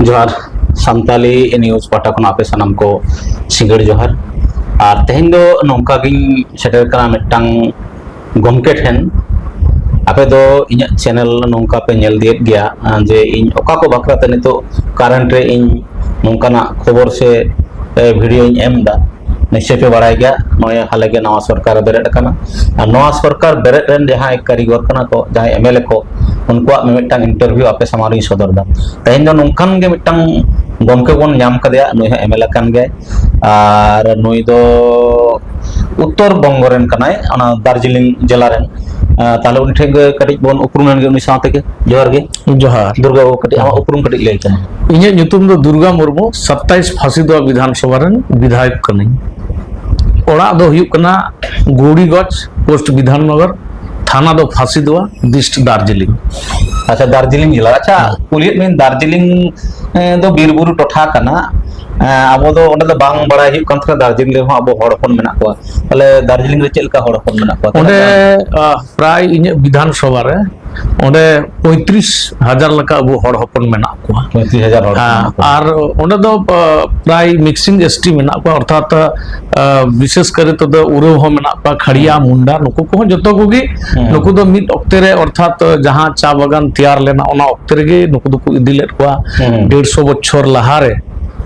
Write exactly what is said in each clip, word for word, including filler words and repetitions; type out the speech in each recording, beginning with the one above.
ᱡᱚᱦᱟᱨ᱾ ᱥᱟᱱᱛᱟᱞᱤ ᱱᱤᱭᱩᱡᱽ ᱯᱟᱦᱴᱟ ᱠᱷᱚᱱ ᱟᱯᱮ ᱥᱟᱱᱟᱢ ᱠᱚ ᱥᱤᱸᱜᱟᱹᱲ ᱡᱚᱦᱟᱨ᱾ ᱟᱨ ᱛᱮᱦᱮᱧ ᱫᱚ ᱱᱚᱝᱠᱟ ᱜᱤᱧ ᱥᱮᱴᱮᱨ ᱠᱟᱱᱟ ᱢᱤᱫᱴᱟᱝ ᱜᱚᱢᱠᱮ ᱴᱷᱮᱱ᱾ ᱟᱯᱮ ᱫᱚ ᱤᱧᱟᱹᱜ ᱪᱮᱱᱮᱞ ᱱᱚᱝᱠᱟ ᱯᱮ ᱧᱮᱞ ᱤᱫᱤᱭᱮᱫ ᱜᱮᱭᱟ, ᱟᱸ, ᱡᱮ ᱤᱧ ᱚᱠᱟ ᱠᱚ ᱵᱟᱠᱷᱨᱟ ᱛᱮ ᱱᱤᱛᱚᱜ ᱠᱟᱨᱮᱱᱴ ᱨᱮ ᱤᱧ ᱱᱚᱝᱠᱟᱱᱟᱜ ᱠᱷᱚᱵᱚᱨ ᱥᱮ, ᱮ, ᱵᱷᱤᱰᱤᱭᱳᱧ ᱮᱢ ᱮᱫᱟ, ᱱᱤᱥᱪᱚᱭ ᱯᱮ ᱵᱟᱲᱟᱭ ᱜᱮᱭᱟ᱾ ᱱᱚᱜᱼᱚᱭ ᱦᱟᱞᱮ ᱜᱮ ᱱᱟᱣᱟ ᱥᱚᱨᱠᱟᱨ ᱵᱮᱨᱮᱫ ᱟᱠᱟᱱᱟ, ᱟᱨ ᱱᱚᱣᱟ ᱥᱚᱨᱠᱟᱨ ᱵᱮᱨᱮᱫ ᱨᱮᱱ ᱡᱟᱦᱟᱸᱭ ᱠᱟᱹᱨᱤᱜᱚᱨ ᱠᱟᱱᱟ ᱠᱚ, ᱡᱟᱦᱟᱸᱭ ᱮᱢ ᱮᱞ ᱮ ᱠᱚ, ᱩᱱᱠᱩᱣᱟᱜ ᱢᱤᱫᱴᱟᱝ ᱤᱱᱴᱟᱨᱵᱷᱤᱭᱩ ᱟᱯᱮ ᱥᱟᱢᱟᱝ ᱨᱤᱧ ᱥᱚᱫᱚᱨ ᱮᱫᱟ᱾ ᱛᱮᱦᱮᱧ ᱫᱚ ᱱᱚᱝᱠᱟᱱ ᱜᱮ ᱢᱤᱫᱴᱟᱝ ᱜᱚᱢᱠᱮ ᱵᱚᱱ ᱧᱟᱢ ᱠᱟᱫᱮᱭᱟ, ᱱᱩᱭ ᱦᱚᱸ ᱮᱢ ᱮᱞ ᱮ ᱠᱟᱱ ᱜᱮᱭᱟᱭ, ᱟᱨ ᱱᱩᱭ ᱫᱚ ᱩᱛᱛᱚᱨ ᱵᱚᱝᱜᱚ ᱨᱮᱱ ᱠᱟᱱᱟᱭ, ᱚᱱᱟ ᱫᱟᱨᱡᱤᱞᱤᱝ ᱡᱮᱞᱟ ᱨᱮᱱ᱾ ᱟᱸ, ᱛᱟᱦᱞᱮ ᱩᱱᱤ ᱴᱷᱮᱱ ᱜᱮ ᱠᱟᱹᱴᱤᱡ ᱵᱚᱱ ᱩᱯᱨᱩᱢ ᱞᱮᱱ ᱜᱮ ᱩᱱᱤ ᱥᱟᱶ ᱛᱮᱜᱮ᱾ ᱡᱚᱦᱟᱨ ᱜᱮ᱾ ᱡᱚᱦᱟᱨ᱾ ᱫᱩᱨᱜᱟ ᱵᱟᱹᱵᱩ, ᱠᱟᱹᱴᱤᱡ ᱟᱢᱟᱜ ᱩᱯᱨᱩᱢ ᱠᱟᱹᱴᱤᱡ ᱞᱟᱹᱭ ᱛᱟᱢ᱾ ᱤᱧᱟᱹᱜ ᱧᱩᱛᱩᱢ ᱫᱚ ᱫᱩᱨᱜᱟ ᱢᱩᱨᱢᱩ, ᱥᱟᱛᱛᱟᱭᱤᱥ ᱯᱷᱟᱥᱤᱫᱚᱣᱟ ᱵᱤᱫᱷᱟᱱ ᱥᱚᱵᱷᱟ ᱨᱮᱱ ᱵᱤᱫᱷᱟᱭᱚᱠ ᱠᱟᱹᱱᱟᱹᱧ᱾ ᱚᱲᱟᱜ ᱫᱚ ᱦᱩᱭᱩᱜ ᱠᱟᱱᱟ ᱜᱳᱣᱲᱤᱜᱚᱸᱡᱽ, ᱯᱳᱥᱴ ᱵᱤᱫᱷᱟᱱᱱᱚᱜᱚᱨ, ᱛᱷᱟᱱᱟ ᱫᱚ ᱯᱷᱟᱥᱤᱫᱚᱣᱟ, ᱰᱤᱥᱴ ᱫᱟᱨᱡᱤᱞᱤᱝ᱾ ᱟᱪᱪᱷᱟ, ᱫᱟᱨᱡᱤᱞᱤᱝ ᱡᱮᱞᱟ᱾ ᱟᱪᱪᱷᱟ, ᱦᱮᱸ᱾ ᱠᱩᱞᱤᱭᱮᱫ ᱢᱮᱭᱟᱹᱧ, ᱫᱟᱨᱡᱤᱞᱤᱝ, ᱮ, ᱫᱚ ᱵᱤᱨ ᱵᱩᱨᱩ ᱴᱚᱴᱷᱟ ᱠᱟᱱᱟ᱾ ᱮ, ᱟᱵᱚ ᱫᱚ ᱚᱸᱰᱮ ᱫᱚ ᱵᱟᱝ ᱵᱟᱲᱟᱭ ᱦᱩᱭᱩᱜ ᱠᱟᱱ ᱛᱟᱦᱮᱱᱟ ᱫᱟᱨᱡᱤᱞᱤᱝ ᱨᱮᱦᱚᱸ ᱟᱵᱚ ᱦᱚᱲ ᱦᱚᱯᱚᱱ ᱢᱮᱱᱟᱜ ᱠᱚᱣᱟ᱾ ᱛᱟᱦᱞᱮ ᱫᱟᱨᱡᱤᱞᱤᱝ ᱨᱮ ᱪᱮᱫ ᱞᱮᱠᱟ ᱦᱚᱲ ᱦᱚᱯᱚᱱ ᱢᱮᱱᱟᱜ ᱠᱚᱣᱟ? ᱛᱤᱱᱟᱹᱜ ᱚᱸᱰᱮ, ᱜᱟᱱ? ᱟ, ᱯᱨᱟᱭ ᱤᱧᱟᱹᱜ ᱵᱤᱫᱷᱟᱱ ᱥᱚᱵᱷᱟ ᱨᱮ ᱚᱸᱰᱮ ᱯᱚᱸᱭᱛᱨᱤᱥ ᱦᱟᱡᱟᱨ ᱞᱮᱠᱟ ᱟᱵᱚ ᱦᱚᱲ ᱦᱚᱯᱚᱱ ᱢᱮᱱᱟᱜ ᱠᱚᱣᱟ᱾ ᱯᱚᱸᱭᱛᱨᱤᱥ ᱦᱟᱡᱟᱨ ᱦᱚᱲ ᱦᱮᱸ, ᱢᱮᱱᱟᱜ ᱠᱚᱣᱟ᱾ ᱟᱨ ᱚᱸᱰᱮ ᱫᱚ, ᱟ, ᱯᱨᱟᱭ ᱢᱤᱠᱥᱤᱝ ᱮᱥ ᱴᱤ ᱢᱮᱱᱟᱜ ᱠᱚᱣᱟ, ᱚᱨᱛᱷᱟᱛ, ᱟ, ᱵᱤᱥᱮᱥ ᱠᱟᱨ ᱛᱮᱫᱚ ᱩᱨᱟᱹᱣ ᱦᱚᱸ ᱢᱮᱱᱟᱜ ᱠᱚᱣᱟ, ᱠᱷᱟᱲᱤᱭᱟ, ᱦᱮᱸ᱾ ᱢᱩᱱᱰᱟ, ᱱᱩᱠᱩ ᱠᱚᱦᱚᱸ ᱡᱚᱛᱚ ᱠᱚᱜᱮ᱾ ᱦᱮᱸ᱾ ᱱᱩᱠᱩ ᱫᱚ ᱢᱤᱫ ᱚᱠᱛᱮ ᱨᱮ, ᱚᱨᱛᱷᱟᱛ ᱡᱟᱦᱟᱸ ᱪᱟ ᱵᱟᱜᱟᱱ ᱛᱮᱭᱟᱨ ᱞᱮᱱᱟ, ᱚᱱᱟ ᱚᱠᱛᱮ ᱨᱮᱜᱮ ᱱᱩᱠᱩ ᱫᱚᱠᱚ ᱤᱫᱤ ᱞᱮᱫ ᱠᱚᱣᱟ᱾ ᱦᱮᱸ᱾ ᱰᱮᱲᱥᱚ ᱵᱚᱪᱷᱚᱨ ᱞᱟᱦᱟᱨᱮ᱾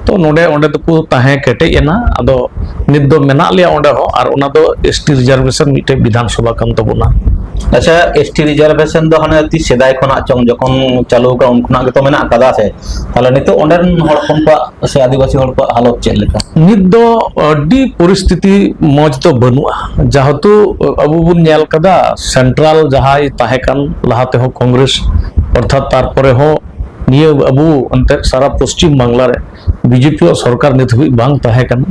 ᱛᱚ ᱱᱚᱰᱮ, ᱚᱸᱰᱮ ᱫᱚᱠᱚ ᱛᱟᱦᱮᱸ ᱠᱮᱴᱮᱡ ᱮᱱᱟ᱾ ᱟᱫᱚ ᱱᱤᱛ ᱫᱚ ᱢᱮᱱᱟᱜ ᱞᱮᱭᱟ ᱚᱸᱰᱮ ᱦᱚᱸ, ᱟᱨ ᱚᱱᱟ ᱫᱚ ᱮᱥ ᱴᱤ ᱨᱤᱡᱟᱨᱵᱷᱮᱥᱚᱱ ᱢᱤᱫᱴᱮᱡ ᱵᱤᱫᱷᱟᱱ ᱥᱚᱵᱷᱟ ᱠᱟᱱ ᱛᱟᱵᱚᱱᱟ᱾ ᱟᱪᱪᱷᱟ, ᱮᱥ ᱴᱤ ᱨᱤᱡᱟᱨᱵᱷᱮᱥᱚᱱ ᱫᱚ ᱦᱟᱱᱮ ᱛᱤᱥ ᱥᱮᱫᱟᱭ ᱠᱷᱚᱱᱟᱜ ᱪᱚᱝ ᱡᱚᱠᱷᱚᱱ ᱪᱟᱹᱞᱩ ᱟᱠᱟᱱ ᱩᱱ ᱠᱷᱚᱱᱟᱜ ᱜᱮᱛᱚ ᱢᱮᱱᱟᱜ ᱟᱠᱟᱫᱟ ᱥᱮ? ᱛᱟᱦᱞᱮ ᱱᱤᱛᱚᱜ ᱚᱸᱰᱮᱱ ᱦᱚᱲ ᱦᱚᱯᱚᱱ ᱠᱚᱣᱟᱜ ᱥᱮ ᱟᱹᱫᱤᱵᱟᱹᱥᱤ ᱦᱚᱲ ᱠᱚᱣᱟᱜ ᱦᱟᱞᱚᱛ ᱪᱮᱫ ᱞᱮᱠᱟ? ᱱᱤᱛ ᱫᱚ ᱟᱹᱰᱤ ᱯᱚᱨᱤᱥᱛᱷᱤᱛᱤ ᱢᱚᱡᱽ ᱫᱚ ᱵᱟᱹᱱᱩᱜᱼᱟ, ᱡᱮᱦᱮᱛᱩ ᱟᱵᱚ ᱵᱚᱱ ᱧᱮᱞ ᱠᱟᱫᱟ ᱥᱮᱱᱴᱨᱟᱞ ᱡᱟᱦᱟᱸᱭ ᱛᱟᱦᱮᱸ ᱠᱟᱱ ᱞᱟᱦᱟ ᱛᱮᱦᱚᱸ ᱠᱚᱝᱜᱨᱮᱥ, ᱚᱨᱛᱷᱟᱛ ᱛᱟᱨᱯᱚᱨᱮ ᱦᱚᱸ ᱱᱤᱭᱟᱹ ᱟᱵᱚ ᱮᱱᱛᱮᱫ ᱥᱟᱨᱟ ᱯᱚᱥᱪᱤᱢ ᱵᱟᱝᱞᱟ ᱨᱮ ᱵᱤᱡᱮᱯᱤ ᱣᱟᱜ ᱥᱚᱨᱠᱟᱨ ᱱᱤᱛ ᱦᱟᱹᱵᱤᱡ ᱵᱟᱝ ᱛᱟᱦᱮᱸ ᱠᱟᱱᱟ᱾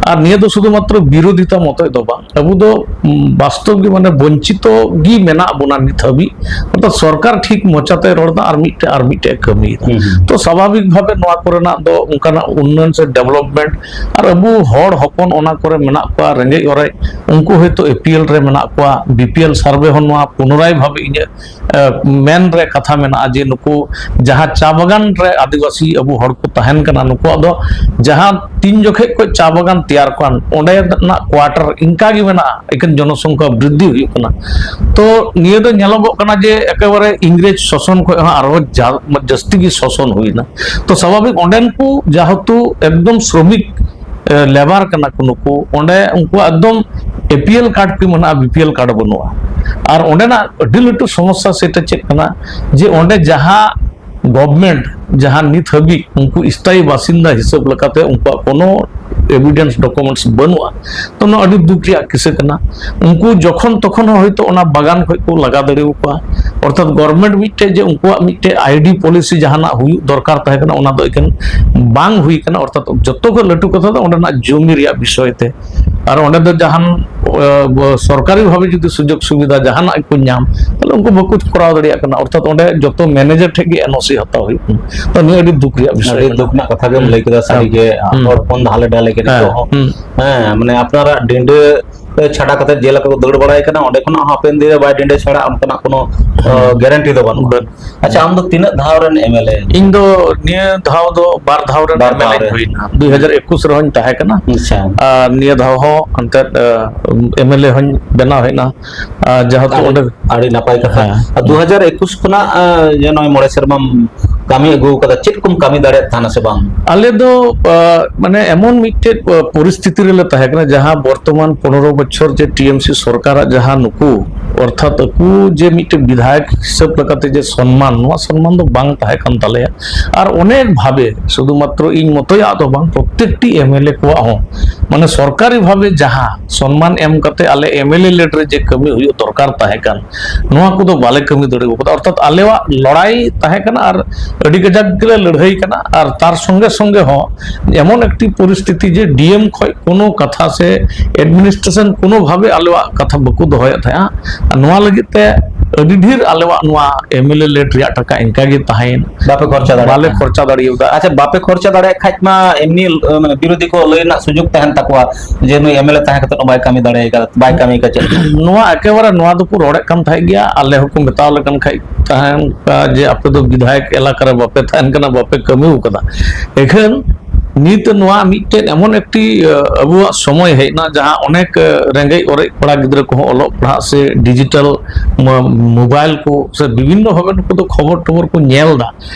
ᱟᱨ ᱱᱤᱭᱟᱹ ᱫᱚ ᱥᱩᱫᱷᱩ ᱢᱟᱛᱨᱚ ᱵᱤᱨᱳᱫᱷᱤᱛᱟ ᱢᱚᱛᱚᱡ ᱫᱚ ᱵᱟᱝ, ᱟᱵᱚ ᱫᱚ, ᱩᱢ, ᱵᱟᱥᱛᱚᱵ ᱜᱮ ᱢᱟᱱᱮ ᱵᱚᱧᱪᱤᱛᱚ ᱜᱮ ᱢᱮᱱᱟᱜ ᱵᱚᱱᱟ ᱱᱤᱛ ᱦᱟᱹᱵᱤᱡ᱾ ᱚᱨᱛᱷᱟᱛ ᱥᱚᱨᱠᱟᱨ ᱴᱷᱤᱠ ᱢᱚᱪᱟᱛᱮ ᱨᱚᱲ ᱮᱫᱟ ᱟᱨ ᱢᱤᱫᱴᱮᱡ, ᱟᱨ ᱢᱤᱫᱴᱮᱡ ᱮ ᱠᱟᱹᱢᱤᱭᱮᱫᱟ᱾ ᱦᱩᱸ, ᱦᱩᱸ᱾ ᱛᱚ ᱥᱟᱵᱷᱟᱵᱤᱠ ᱵᱷᱟᱵᱮ ᱱᱚᱣᱟ ᱠᱚᱨᱮᱱᱟᱜ ᱫᱚ ᱚᱱᱠᱟᱱᱟᱜ ᱩᱱᱱᱚᱭᱚᱱ ᱥᱮ ᱰᱮᱵᱷᱞᱚᱯᱢᱮᱱᱴ ᱟᱨ ᱟᱵᱚ ᱦᱚᱲ ᱦᱚᱯᱚᱱ ᱚᱱᱟ ᱠᱚᱨᱮ ᱢᱮᱱᱟᱜ ᱠᱚᱣᱟ, ᱨᱮᱸᱜᱮᱡ ᱚᱨᱮᱡ, ᱩᱱᱠᱩ ᱦᱚᱭᱛᱳ ᱮ ᱯᱤ ᱮᱞ ᱨᱮ ᱢᱮᱱᱟᱜ ᱠᱚᱣᱟ᱾ ᱵᱤ ᱯᱤ ᱮᱞ ᱥᱟᱨᱵᱷᱮ ᱦᱚᱸ ᱱᱚᱣᱟ ᱯᱩᱱᱚᱨᱟᱭ ᱵᱷᱟᱵᱮ ᱤᱧᱟᱹᱜ, ᱮ, ᱢᱮᱱ ᱨᱮ ᱠᱟᱛᱷᱟ ᱢᱮᱱᱟᱜᱼᱟ ᱡᱮ ᱱᱩᱠᱩ ᱡᱟᱦᱟᱸ ᱪᱟ ᱪᱟ ᱵᱟᱜᱟᱱ ᱨᱮ ᱟᱹᱫᱤᱵᱟᱹᱥᱤ ᱟᱵᱚ ᱦᱚᱲ ᱠᱚ ᱛᱟᱦᱮᱱ ᱠᱟᱱᱟ, ᱱᱩᱠᱩᱣᱟᱜ ᱫᱚ ᱡᱟᱦᱟᱸ ᱛᱤᱱ ᱡᱚᱠᱷᱮᱡ ᱠᱚ ᱪᱟ ᱵᱟᱜᱟᱱ ᱛᱮᱭᱟᱨ ᱠᱟᱱ, ᱚᱸᱰᱮᱱᱟᱜ ᱠᱚᱣᱟᱴᱟᱨ ᱤᱱᱠᱟ ᱜᱮ ᱢᱮᱱᱟᱜᱼᱟ, ᱮᱠᱮᱱ ᱡᱚᱱᱚᱥᱚᱝᱠᱷᱟ ᱵᱨᱤᱫᱽᱫᱷᱤ ᱦᱩᱭᱩᱜ ᱠᱟᱱᱟ᱾ ᱛᱚ ᱱᱤᱭᱟᱹ ᱫᱚ ᱧᱮᱞᱚᱜᱚᱜ ᱠᱟᱱᱟ ᱡᱮ ᱮᱠᱮᱵᱟᱨᱮ ᱤᱝᱨᱮᱡᱽ ᱥᱟᱥᱚᱱ ᱠᱷᱚᱱ ᱦᱚᱸ ᱟᱨᱦᱚᱸ ᱡᱟ-, ᱡᱟᱹᱥᱛᱤ ᱜᱮ ᱥᱟᱥᱚᱱ ᱦᱩᱭᱱᱟ᱾ ᱛᱚ ᱥᱟᱵᱷᱟᱵᱤᱠ ᱚᱸᱰᱮᱱ ᱠᱚ ᱡᱮᱦᱮᱛᱩ ᱮᱠᱫᱚᱢ ᱥᱨᱚᱢᱤᱠ, ᱮ, ᱞᱮᱵᱟᱨ ᱠᱟᱱᱟ ᱠᱚ ᱱᱩᱠᱩ, ᱚᱸᱰᱮ ᱩᱱᱠᱩᱣᱟᱜ ᱮᱠᱫᱚᱢ ᱮ ᱯᱤ ᱮᱞ ᱠᱟᱨᱰ ᱠᱚ ᱢᱮᱱᱟᱜᱼᱟ, ᱵᱤ ᱯᱤ ᱮᱞ ᱠᱟᱨᱰ ᱵᱟᱹᱱᱩᱜᱼᱟ᱾ ᱟᱨ ᱚᱸᱰᱮᱱᱟᱜ ᱟᱹᱰᱤ ᱞᱟᱹᱴᱩ ᱥᱚᱢᱚᱥᱥᱟ ᱥᱮᱴᱟ ᱪᱮᱫ ᱠᱟᱱᱟ, ᱡᱮ ᱚᱸᱰᱮ ᱡᱟᱦᱟᱸ ᱜᱚᱵᱷᱢᱮᱱᱴ, ᱡᱟᱦᱟᱸ ᱱᱤᱛ ᱦᱟᱹᱵᱤᱡ ᱩᱱᱠᱩ ᱥᱛᱷᱟᱭᱤ ᱵᱟᱥᱤᱱᱫᱟ ᱦᱤᱥᱟᱹᱵ ᱞᱮᱠᱟᱛᱮ ᱩᱱᱠᱩᱣᱟᱜ ᱠᱳᱱᱳ ᱮᱵᱷᱤᱰᱮᱱᱥ ᱰᱚᱠᱩᱢᱮᱱᱴᱥ ᱵᱟᱹᱱᱩᱜᱼᱟ, ᱛᱚ ᱱᱚᱣᱟ ᱟᱹᱰᱤ ᱫᱩᱠ ᱨᱮᱭᱟᱜ ᱠᱤᱥᱟᱹ ᱠᱟᱱᱟ᱾ ᱩᱱᱠᱩ ᱡᱚᱠᱷᱚᱱ ᱛᱚᱠᱷᱚᱱ ᱦᱚᱸ ᱦᱚᱭᱛᱳ ᱚᱱᱟ ᱵᱟᱜᱟᱱ ᱠᱷᱚᱡ ᱠᱚ ᱞᱟᱜᱟ ᱫᱟᱲᱮᱭᱟᱠᱚᱣᱟ᱾ ᱚᱨᱛᱷᱟᱛ ᱜᱚᱵᱷᱢᱮᱱᱴ ᱢᱤᱫᱴᱮᱡ ᱡᱮ ᱩᱱᱠᱩᱣᱟᱜ ᱢᱤᱫᱴᱮᱡ ᱟᱭ ᱰᱤ ᱯᱚᱞᱤᱥᱤ ᱡᱟᱦᱟᱱᱟᱜ ᱦᱩᱭᱩᱜ ᱫᱚᱨᱠᱟᱨ ᱛᱟᱦᱮᱸ ᱠᱟᱱᱟ, ᱚᱱᱟ ᱫᱚ ᱮᱠᱮᱱ ᱵᱟᱝ ᱦᱩᱭ ᱠᱟᱱᱟ᱾ ᱚᱨᱛᱷᱟᱛ ᱡᱚᱛᱚ ᱠᱷᱚᱱ ᱞᱟᱹᱴᱩ ᱠᱟᱛᱷᱟ ᱫᱚ ᱚᱸᱰᱮᱱᱟᱜ ᱡᱚᱢᱤ ᱨᱮᱭᱟᱜ ᱵᱤᱥᱚᱭ ᱛᱮ᱾ ᱟᱨ ᱚᱸᱰᱮ ᱫᱚ ᱡᱟᱦᱟᱱ, ᱮ, ᱥᱚᱨᱠᱟᱨᱤ ᱵᱷᱟᱵᱮ ᱡᱩᱫᱤ ᱥᱩᱡᱳᱜᱽ ᱥᱩᱵᱤᱫᱷᱟ ᱡᱟᱦᱟᱱᱟᱜ ᱠᱚ ᱧᱟᱢ, ᱛᱟᱦᱞᱮ ᱩᱱᱠᱩ ᱵᱟᱠᱚ ᱠᱚᱨᱟᱣ ᱫᱟᱲᱮᱭᱟᱜ ᱠᱟᱱᱟ᱾ ᱚᱨᱛᱷᱟᱛ ᱚᱸᱰᱮ ᱡᱚᱛᱚ ᱢᱮᱱᱮᱡᱟᱨ ᱴᱷᱮᱡ ᱜᱮ ᱮᱱ ᱳ ᱥᱤ ᱦᱟᱛᱟᱣ ᱦᱩᱭᱩᱜ ᱠᱟᱱᱟ᱾ ᱛᱚ ᱱᱤᱭᱟᱹ ᱟᱹᱰᱤ ᱫᱩᱠ ᱨᱮᱭᱟᱜ ᱵᱤᱥᱚᱭ ᱟᱹᱰᱤ ᱠᱟᱱᱟ᱾ ᱫᱩᱠ ᱨᱮᱱᱟᱜ ᱠᱟᱛᱷᱟ ᱜᱮᱢ ᱦᱩᱸ᱾ ᱞᱟᱹᱭ ᱠᱮᱫᱟ, ᱥᱟᱹᱨᱤ ᱦᱩᱸ᱾ ᱜᱮ᱾ ᱦᱩᱸ᱾ ᱦᱚᱲ ᱦᱚᱯᱚᱱ ᱫᱚ ᱦᱟᱞᱮ ᱰᱟᱞᱮ ᱜᱮ ᱦᱮᱸ᱾ ᱱᱤᱛᱚᱜ ᱦᱚᱸ᱾ ᱦᱩᱸ᱾ ᱦᱮᱸ, ᱢᱟᱱᱮ ᱟᱯᱱᱟᱨᱟᱜ ᱰᱤᱸᱰᱟᱹ ᱪᱷᱟᱰᱟ ᱠᱟᱛᱮ ᱡᱮ ᱞᱮᱠᱟ ᱠᱚ ᱫᱟᱹᱲ ᱵᱟᱲᱟᱭ ᱠᱟᱱᱟ, ᱚᱸᱰᱮ ᱠᱷᱚᱱᱟᱜ ᱦᱚᱸ ᱦᱟᱯᱮᱱ ᱫᱤᱱ ᱨᱮ ᱵᱟᱭ ᱰᱤᱸᱰᱟᱹ ᱪᱷᱟᱲᱟᱜ ᱚᱱᱠᱟᱱᱟᱜ ᱠᱳᱱᱳ, ᱦᱩᱸ᱾ ᱚ, ᱜᱩᱟᱨᱮᱱᱴᱤ ᱫᱚ ᱵᱟᱹᱱᱩᱜᱼᱟ᱾ ᱵᱟᱹᱱᱩᱜ᱾ ᱟᱪᱪᱷᱟ, ᱟᱢ ᱫᱚ ᱛᱤᱱᱟᱹᱜ ᱫᱷᱟᱣ ᱨᱮᱱ ᱮᱢ ᱮᱞ ᱮ? ᱤᱧ ᱫᱚ ᱱᱤᱭᱟᱹ ᱫᱷᱟᱣ ᱫᱚ ᱵᱟᱨ ᱫᱷᱟᱣ ᱨᱮᱱ ᱵᱟᱨ ᱮᱢ ᱮᱞ ᱮ ᱫᱷᱟᱣ ᱨᱮ᱾ ᱦᱩᱭᱱᱟ᱾ ᱫᱩ ᱦᱟᱡᱟᱨ ᱮᱠᱩᱥ ᱨᱮᱦᱚᱸᱧ ᱛᱟᱦᱮᱸ ᱠᱟᱱᱟ᱾ ᱟᱪᱪᱷᱟ᱾ ᱟᱨ ᱱᱤᱭᱟᱹ ᱫᱷᱟᱣ ᱦᱚᱸ ᱮᱱᱛᱮᱫ, ᱟ, ᱮᱢ ᱮᱞ ᱮ ᱦᱚᱸᱧ ᱵᱮᱱᱟᱣ ᱦᱮᱡ ᱮᱱᱟ᱾ ᱟᱨ ᱡᱮᱦᱮᱛᱩ ᱟᱹᱰᱤ, ᱚᱸᱰᱮ ᱟᱹᱰᱤ ᱱᱟᱯᱟᱭ ᱠᱟᱛᱷᱟ᱾ ᱦᱮᱸ᱾ ᱟᱨ ᱫᱩ ᱦᱟᱡᱟᱨ ᱮᱠᱩᱥ ᱠᱷᱚᱱᱟᱜ, ᱟ, ᱡᱮ ᱱᱚᱜᱼᱚᱭ ᱢᱚᱬᱮ ᱥᱮᱨᱢᱟᱢ ᱠᱟᱹᱢᱤ ᱟᱹᱜᱩ ᱟᱠᱟᱫᱟ, ᱪᱮᱫ ᱠᱚᱢ ᱠᱟᱹᱢᱤ ᱫᱟᱲᱮᱭᱟᱜ ᱛᱟᱦᱮᱱᱟ ᱥᱮ ᱵᱟᱝ? ᱟᱞᱮ ᱫᱚ, ᱟ, ᱢᱟᱱᱮ ᱮᱢᱚᱱ ᱢᱤᱫᱴᱮᱡ, ᱟ, ᱯᱚᱨᱤᱥᱛᱷᱤᱛᱤ ᱨᱮᱞᱮ ᱛᱟᱦᱮᱸ ᱠᱟᱱᱟ, ᱡᱟᱦᱟᱸ ᱵᱚᱨᱛᱚᱢᱟᱱ ᱯᱚᱱᱨᱚ ᱵᱚᱪᱷᱚᱨ ᱡᱮ ᱴᱤ ᱮᱢ ᱥᱤ ᱥᱚᱨᱠᱟᱨᱟᱜ ᱡᱟᱦᱟᱸ ᱱᱩᱠᱩ, ᱚᱨᱛᱷᱟᱛ ᱟᱠᱚ ᱡᱮ ᱢᱤᱫᱴᱮᱡ ᱵᱤᱫᱷᱟᱭᱚᱠ ᱦᱤᱥᱟᱹᱵ ᱞᱮᱠᱟᱛᱮ ᱡᱮ ᱥᱚᱱᱢᱟᱱ, ᱱᱚᱣᱟ ᱥᱚᱱᱢᱟᱱ ᱫᱚ ᱵᱟᱝ ᱛᱟᱦᱮᱸ ᱠᱟᱱ ᱛᱟᱞᱮᱭᱟ᱾ ᱟᱨ ᱚᱱᱮᱠ ᱵᱷᱟᱵᱮ, ᱥᱩᱫᱷᱩ ᱢᱟᱛᱨᱚ ᱤᱧ ᱢᱚᱛᱚᱭᱟᱜ ᱫᱚ ᱵᱟᱝ, ᱯᱨᱚᱛᱛᱮᱠᱴᱤ ᱮᱢ ᱮᱞ ᱮ ᱠᱚᱣᱟᱜ ᱦᱚᱸ, ᱢᱟᱱᱮ ᱥᱚᱨᱠᱟᱨᱤ ᱵᱷᱟᱵᱮ ᱡᱟᱦᱟᱸ ᱥᱚᱱᱢᱟᱱ ᱮᱢ ᱠᱟᱛᱮ ᱟᱞᱮ ᱮᱢ ᱮᱞ ᱮ ᱞᱮᱰ ᱨᱮ ᱡᱮ ᱠᱟᱹᱢᱤ ᱦᱩᱭᱩᱜ ᱫᱚᱨᱠᱟᱨ ᱛᱟᱦᱮᱸ ᱠᱟᱱ, ᱱᱚᱣᱟ ᱠᱚᱫᱚ ᱵᱟᱞᱮ ᱠᱟᱹᱢᱤ ᱫᱟᱲᱮ ᱟᱠᱟᱫᱟ᱾ ᱚᱨᱛᱷᱟᱛ ᱟᱞᱮᱣᱟᱜ ᱞᱚᱲᱟᱭ ᱛᱟᱦᱮᱸ ᱠᱟᱱᱟ ᱟᱨ ᱟᱹᱰᱤ ᱠᱟᱡᱟᱠ ᱜᱮᱞᱮ ᱞᱟᱹᱲᱦᱟᱹᱭ ᱠᱟᱱᱟ᱾ ᱟᱨ ᱛᱟᱨ ᱥᱚᱸᱜᱮ ᱥᱚᱸᱜᱮ ᱦᱚᱸ ᱮᱢᱚᱱ ᱮᱠᱴᱤ ᱯᱚᱨᱤᱥᱛᱷᱤᱛᱤ ᱡᱮ ᱰᱤ ᱮᱢ ᱠᱷᱚᱡ ᱠᱳᱱᱳ ᱠᱟᱛᱷᱟ ᱥᱮ ᱮᱰᱢᱤᱱᱤᱥᱴᱨᱮᱥᱚᱱ ᱠᱳᱱᱳ ᱵᱷᱟᱵᱮ ᱟᱞᱮᱣᱟᱜ ᱠᱟᱛᱷᱟ ᱵᱟᱠᱚ ᱫᱚᱦᱚᱭᱮᱫ ᱛᱟᱦᱮᱸᱜᱼᱟ᱾ ᱟᱨ ᱱᱚᱣᱟ ᱞᱟᱹᱜᱤᱫ ᱛᱮ ᱟᱹᱰᱤ ᱰᱷᱮᱨ ᱟᱞᱮᱣᱟᱜ ᱱᱚᱣᱟ ᱮᱢ ᱮᱞ ᱮ ᱞᱮᱴ ᱨᱮᱭᱟᱜ ᱴᱟᱠᱟ ᱤᱱᱠᱟ ᱜᱮ ᱛᱟᱦᱮᱸᱭᱮᱱᱟ᱾ ᱵᱟᱯᱮ ᱠᱷᱚᱨᱪᱟ ᱫᱟᱲᱮᱭᱟᱜ ᱵᱟᱞᱮ ᱠᱟᱱᱟ᱾ ᱠᱷᱚᱨᱪᱟ ᱫᱟᱲᱮᱭᱟᱫᱟ᱾ ᱟᱪᱪᱷᱟ, ᱵᱟᱯᱮ ᱠᱷᱚᱨᱪᱟ ᱫᱟᱲᱮᱭᱟᱜ ᱠᱷᱟᱡ ᱢᱟ ᱮᱢᱱᱤ, ᱟᱹ, ᱢᱟᱱᱮ ᱵᱤᱨᱳᱫᱷᱤ ᱠᱚ ᱞᱟᱹᱭ ᱨᱮᱱᱟᱜ ᱥᱩᱡᱳᱜᱽ ᱛᱟᱦᱮᱱ ᱛᱟᱠᱚᱣᱟ ᱡᱮ ᱱᱩᱭ ᱮᱢ ᱮᱞ ᱮ ᱛᱟᱦᱮᱸ ᱠᱟᱛᱮ ᱦᱚᱸ ᱵᱟᱭ ᱠᱟᱹᱢᱤ ᱫᱟᱲᱮ ᱠᱟᱫᱟ, ᱵᱟᱭ ᱠᱟᱹᱢᱤ ᱠᱟᱫᱟ ᱪᱮᱫ? ᱱᱚᱣᱟ ᱮᱠᱮᱵᱟᱨᱮ ᱱᱚᱣᱟ ᱫᱚᱠᱚ ᱨᱚᱲᱮᱫ ᱠᱟᱱ ᱛᱟᱦᱮᱸᱫ ᱜᱮᱭᱟ᱾ ᱟᱞᱮ ᱦᱚᱸᱠᱚ ᱢᱮᱛᱟᱣ ᱞᱮ ᱠᱟᱱ ᱠᱷᱟᱡ ᱛᱟᱦᱮᱸ ᱡᱮ ᱟᱯᱮ ᱫᱚ ᱵᱤᱫᱷᱟᱭᱚᱠ ᱮᱞᱟᱠᱟ ᱨᱮ ᱵᱟᱯᱮ ᱛᱟᱦᱮᱱ ᱠᱟᱱᱟ, ᱵᱟᱯᱮ ᱠᱟᱹᱢᱤ ᱟᱠᱟᱫᱟ᱾ ᱮᱠᱷᱟᱱ ᱱᱤᱛ ᱱᱚᱣᱟ ᱢᱤᱫᱴᱮᱱ ᱮᱢᱚᱱ ᱮᱠᱴᱤ, ᱟᱹ, ᱟᱵᱚᱣᱟᱜ ᱥᱚᱢᱚᱭ ᱦᱮᱡ ᱮᱱᱟ, ᱡᱟᱦᱟᱸ ᱚᱱᱮᱠ, ᱟᱹ, ᱨᱮᱸᱜᱮᱡ ᱚᱨᱮᱡ ᱠᱚᱲᱟ ᱜᱤᱫᱽᱨᱟᱹ ᱠᱚᱦᱚᱸ ᱚᱞᱚᱜ ᱯᱟᱲᱦᱟᱜ ᱥᱮ ᱰᱤᱡᱤᱴᱟᱞ ᱢᱚ-, ᱢᱳᱵᱟᱭᱤᱞ ᱠᱚ ᱥᱮ ᱵᱤᱵᱷᱤᱱᱱᱚ ᱵᱷᱟᱵᱮ ᱱᱩᱠᱩ ᱫᱚ ᱠᱷᱚᱵᱚᱨ ᱴᱚᱵᱚᱨ ᱠᱚ ᱧᱮᱞ ᱮᱫᱟ᱾